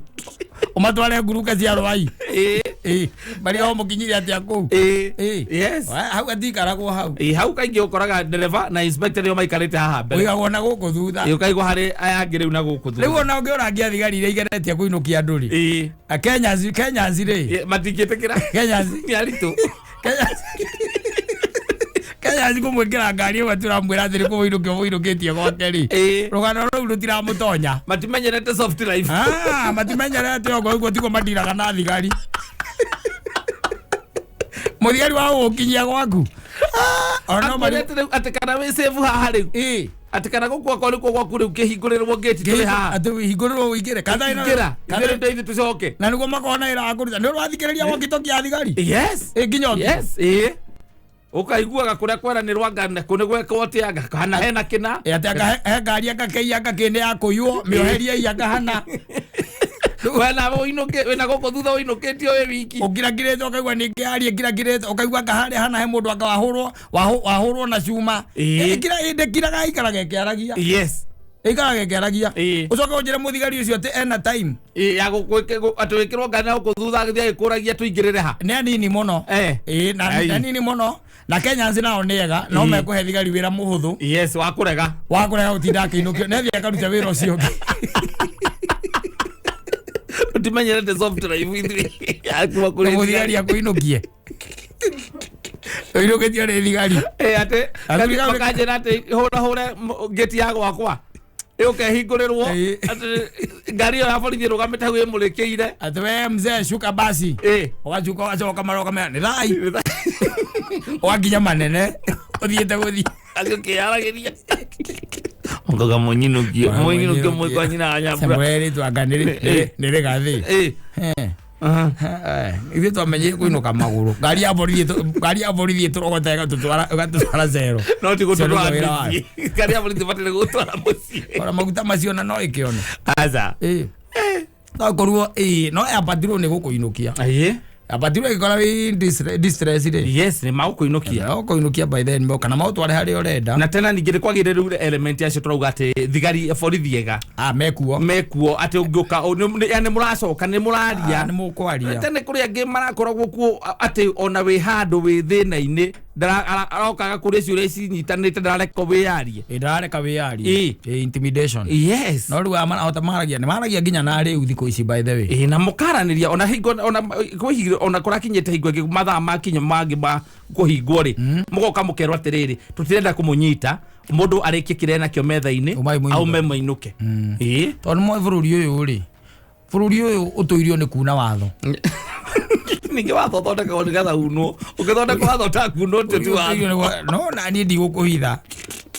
Ũmatware nguruka cia rwai. Ĩĩ. Ĩĩ, marĩa o mũkinyire atĩa kũu? Ĩĩ. Ĩĩ. Yes. Hau atikaragwo hau. Ĩĩ, hau kaingĩ ũkoraga ndereba na inspector nĩo maikarĩte haha mbere. Ũigagwo na gũkũ thutha. Ĩĩ, ũkaigua harĩ aya angĩ rĩu na gũkũ thutha. Rĩu ona ũngĩũrangia thigari iria igeretie kũinũkia andũ rĩ. Ĩĩ. A Kenyans, Kenyans rĩ. Ĩĩ, matingĩtĩkĩra. Kenyans. Nĩ aritũ. Kenyans. Kenyans kũmwĩkĩra ngari ĩmwe tũramwĩra atĩ nĩ kũmũinũkia ũmũinũkĩtie gwake rĩ. Ĩĩ. Rũgano rũu rũtiramũtonya. Matimenyerete soft life. Ah, matimenyerete ũguo ũguo tiguo mandiraga na thigari. Mũthigari wa gũgũkinyia gwaku. Ah, ona no marĩ. Akwĩrĩte rĩu atĩ kana wĩ safe haha rĩu. Ĩĩ. Atĩ kana gũkũ akorwo nĩkuo gwaku rĩu kĩhingũrĩrwo gate tũrĩ haha. Atĩ hingũrĩrwo ũingĩre. Kana ĩno- Ingĩra. kana- Ithuĩ rĩu ithuĩ tũcoke. na nĩguo makorwo na wĩra wa kũruta. Nĩ ũrathikĩrĩria walkie-talkie ya thigari? Yes. Ĩ nginya ũtukũ. Yes. Ĩĩ. Ũkaiguaga kũrĩa kweranĩrwo anga na kũ nĩ gwekwo atĩa anga kana hena kĩna. Ĩ, atĩ anga he ngari anga kĩi anga kĩ nĩ ya kũiywo mĩoherie anga hana. Wena ũinũkĩ wĩna gũkũ thutha ũinũkĩtio wĩ wiki. Ũkirakirĩte ũkaigua nĩ ngĩaria ngirakirĩte ũkaigua anga harĩa hana he mũndũ anga wahũrwo wahũrwo na cuma. Ĩĩ. Ĩ, kira ĩndĩ kiraga ikaraga ĩkĩaragia. Yes. Ĩikaraga ĩkĩaragia. Ĩĩ. Ũcoke ũnjĩre mũthigari ũcio atĩ ena time. Ĩĩ, ya atĩ wĩkĩrwo ngari na gũkũ thutha agĩthiĩ agĩkũragia tũingĩrĩre ha. Nĩ anini mũno. Eh. Ĩĩ, na Ai. nĩ anini mũno. Na Kenyans nao nĩ ega no Ĩĩ. mekũhe thigari wĩra mũhũthũ Yes, wa kũrega. wa kũrega gũtinda akĩinũkio nĩ athiĩ akaruta wĩra ũcio ũngĩ. Tũtimenyerete soft life ithuĩ. Ya kuma kũrĩ Mũthigari akũinũkie. Ũinũkĩtio nĩ thigari. Ĩĩ, atĩ Athuri kau- makanjĩra atĩ hũra hũre ngĩti ya gwakwa ĩũke ĩhingũrĩrwo Ĩĩ. atĩ ngari ĩyo ya borithi ĩrũgamĩte hau ĩmũrĩkĩire. Atĩ we mzee shuka basi. Ĩĩ. Ũgacuka ũgacoka maroka mera nĩ thai. Ũgakinya manene ũthiĩte gũthiĩ. Agĩkĩaragĩria. Ongaga mũnyinũkie mũnyinũkie mwĩ kwa nyina wa Nyambura. Mũrerĩtwo anga Ĩĩ. nĩ rĩgathĩ. Ĩĩ. Aha. Ithuĩ twamenyire kũinũka magũrũ. Ngari ya borithi ngari ya borithi ĩtũrogota ĩgatũtwara zero. No ti gũtũtwara Ũcio nĩguo wĩra wayo. mũciĩ. Ngari ya borithi ĩbataire gũtwara mũciĩ. Ona maguta macio ona no ĩkĩone. Aca. Ĩĩ. No korwo ĩĩ no yabatirwo nĩ gũkũinũkia. Ĩĩ. Yabatirwo ĩgĩkora wĩ distress rĩ. Yes, nĩ magũkũinũkia. No kũinũkia by then kana maũtware harĩa ũrenda. Na tena ningĩ nĩ kwagĩrĩire rĩu element acio tũrauga atĩ thigari borithi ega Ah, mekuo. mekuo atĩ ũngĩũka nĩ mũracoka nĩ mũraria. Ah, nĩ mũkwaria. Tene kũrĩ angĩ marakoragwo kuo atĩ ona wĩ handũ wĩ thĩna-inĩ arokaga kũrĩ ciũria cinyitanĩte ndarareka wĩyarie. Ĩ ndarareka wĩyarie. Ĩĩ. Ĩ intimidation. Yes. No rĩu aya marahota maragia nĩ maragia nginya na rĩu thikũ ici by the way. Ĩĩ, na mũkaranĩria ona hingo ona kwĩ hingo ona kũrakinyĩte hingo ĩngĩ mathaa makinya mangĩ ma kũhingwo rĩ mũgoka mũkerwo atĩrĩrĩ tũtirenda kũmũnyita mũndũ arĩkie kĩrĩa enakĩo metha-inĩ Umai mũinũke. aume mainũke. Ĩĩ. Tondũ nĩ moĩ bũrũri ũyũ rĩ bũrũri ũyũ ũtũirio nĩ kuna watho. Ningĩ watho ũthondekagwo nĩgetha unwo ũngĩthondeka watho ũtakunwo ũcio ti watho. Ũtũirio nĩ no naniĩ ndigũkũhitha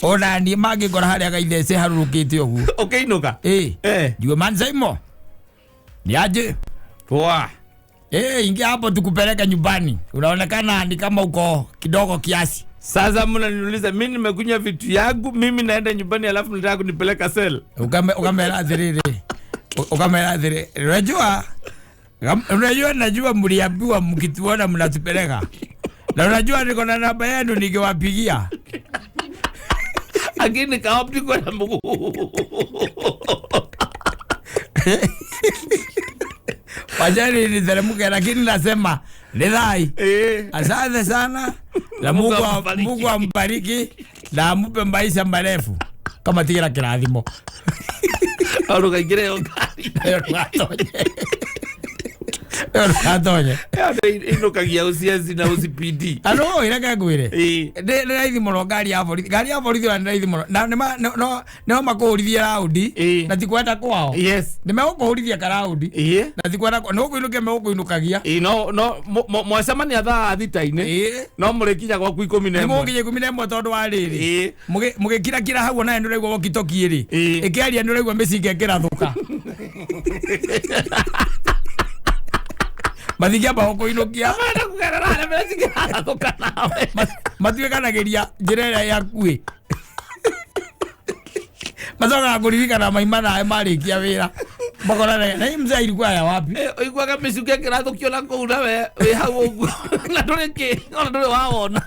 ona niĩ mangĩngora harĩa gaithece harũrũkĩte ũguo. Ũkĩinũka. Ĩĩ. Eh. Njigue mansaimo niaje. Poa. Ingia hapo tukupeleke nyumbani, unaonekana ni kama uko kidogo kiasi. Sasa mnaniuliza mimi nimekunywa vitu yangu mimi naenda nyumbani alafu mnataka kunipeleka sel. Ukamera atĩrĩrĩ ukamera atĩrĩ unajua unajua najua mliambiwa mkituona mnatupeleka na unajua niko na namba yenu nikiwapigia. Lakini kaoptikwa na mguu. Wachani niteremke, lakini nasema ni thai. Eh. Asante sana na Mungu Mungu ambariki. Mungu ambariki na amupe maisha marefu kama tigira kirathimo. Arugaingĩre yo ngari. Ĩyo ndũgatonye. Ĩyo ndũgatonye. Ĩyo nĩ ĩinũkagia OCS na OCPD. Andũ reke ngwĩre. Ĩĩ. Nĩ raithi mũno ngari ya borithi. Ngari ya borithi ona nĩ raithi mũno. Na nĩ no makũhũrithie raundi Ĩĩ. na ti kwenda kwao. Yes. Nĩ megũkũhũrithia karaundi Ĩĩ. na ti kwenda kwao. Nĩ gũkũinũkia megũkũinũkagia. Ĩĩ no no mwacemania thaa thita-inĩ Ĩĩ. no mũrĩkinya gwaku 11. Nĩ mũgũkinya 11 tondũ wa rĩrĩ. Ĩĩ. Mũgĩkirakira hau onawe nĩ ũraigua walkie-talkie rĩ. Ĩĩ. Ĩkĩaria nĩ ũraigua mĩcinga ĩkĩrathũka. Matingĩamba gũkũinũkia. Marenda kũgerera harĩa mĩcinga ĩrathũka nawe. Matuĩkanagĩria njĩra ĩrĩa yakuĩ. Macokaga kũririkana maima nawe marĩkia wĩra. Makorana na hii mzee ilikuwa ya wapi? Ũiguaga mĩcinga ĩkĩrathũkio na kũu nawe wĩ hau ũguo na ndũrĩ kĩ ona ndũrĩ wawona.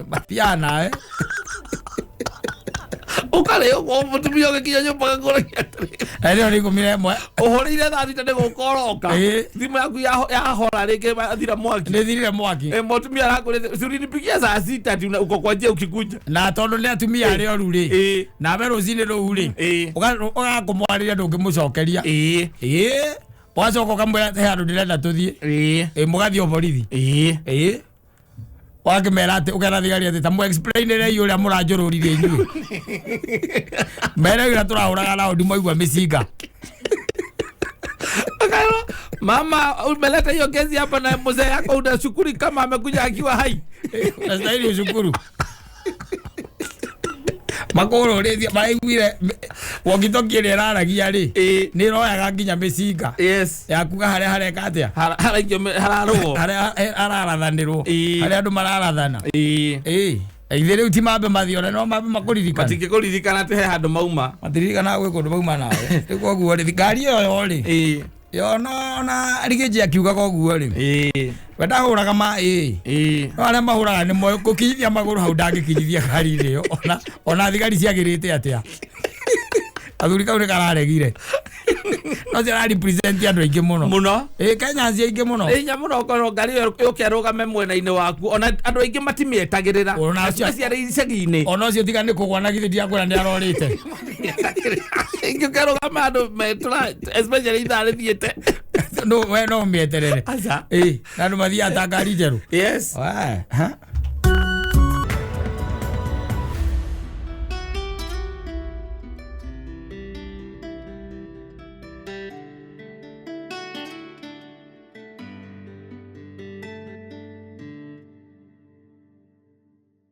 Mathiaga nawe. Ũkarĩ ũguo mũtumia ũgĩkinya nyũmba agakũragia atĩrĩrĩ, Na ĩyo nĩ 11. Ũhũrĩire thaa 6 nĩ gũka ũroka. Thimũ yaku yahora rĩngĩ yathira mwaki. Nĩ thirire mwaki. Eh, mũtumia arakũrĩte, "Si ulinipigia saa 6 ati uko kwa njia ukikuja?" Na tondũ nĩ atumia arĩa oru rĩ, nawe rũcinĩ rũu rĩ, ũgakũmwarĩria ndũngĩmũcokeria. Ĩĩ, ũgacoka ũkamwĩra he handũ ndĩrenda tũthiĩ. Ĩ, mũgathiĩ o borithi. Ĩĩ, wakĩmera atĩ ũkera thigari atĩ ta mũ explainĩrei ũrĩa mũranjũrũririe inyuĩ mere ũrĩa tũrahũraga raundi mwaigua mĩcinga. Akaambiwa, "Mama, umeleta hiyo kesi hapa na mzee yako unashukuru kama amekuja akiwa hai?" Nastahili ushukuru makũrũrĩtie maraiguire walkie-talkie ĩrĩa ĩraragia rĩ, nĩ ĩroyaga nginya mĩcinga ya kuga harĩa hareka atĩa. Haraikio hararũo. Harĩa hararathanĩrwo. Harĩa andũ mararathana. Ĩĩ, ithe rĩu ti mambe mathiĩ ona no mambe makũririkana. Matingĩkũririkana atĩ he handũ mauma. Matiririkanaga gwĩ kũndũ mauma nawe. Rĩu koguo rĩ, ngari ĩyo rĩ, yona ona rigĩnji akiugaga ũguo rĩ, we ndahũraga ma ĩĩ, no arĩa mahũraga nĩ moĩ gũkinyithia magũrũ hau ndangĩkinyithia ngari ĩyo ona thigari ciagĩrĩte atĩa. Athuri kau nĩ kararegire no ciara represent andũ aingĩ mũno. Mũno. Ĩĩ, Kenya ci aingĩ mũno. Nĩ hinya mũno ũkorwo ngari ĩyo yũke ĩrũgame mwena-inĩ waku, ona andũ aingĩ matimĩetagĩrĩra. Ona Especially icagi-inĩ. Ona ũcio tiga nĩ kũgwa na githĩ ndiakwĩra nĩ arorĩte. Ingĩũka ĩrũgame andũ metũra, especially ithaa rĩthiĩte. No we no mĩeterere. Aca. Ĩĩ, na andũ mathiaga ta ngari njerũ. We, ha?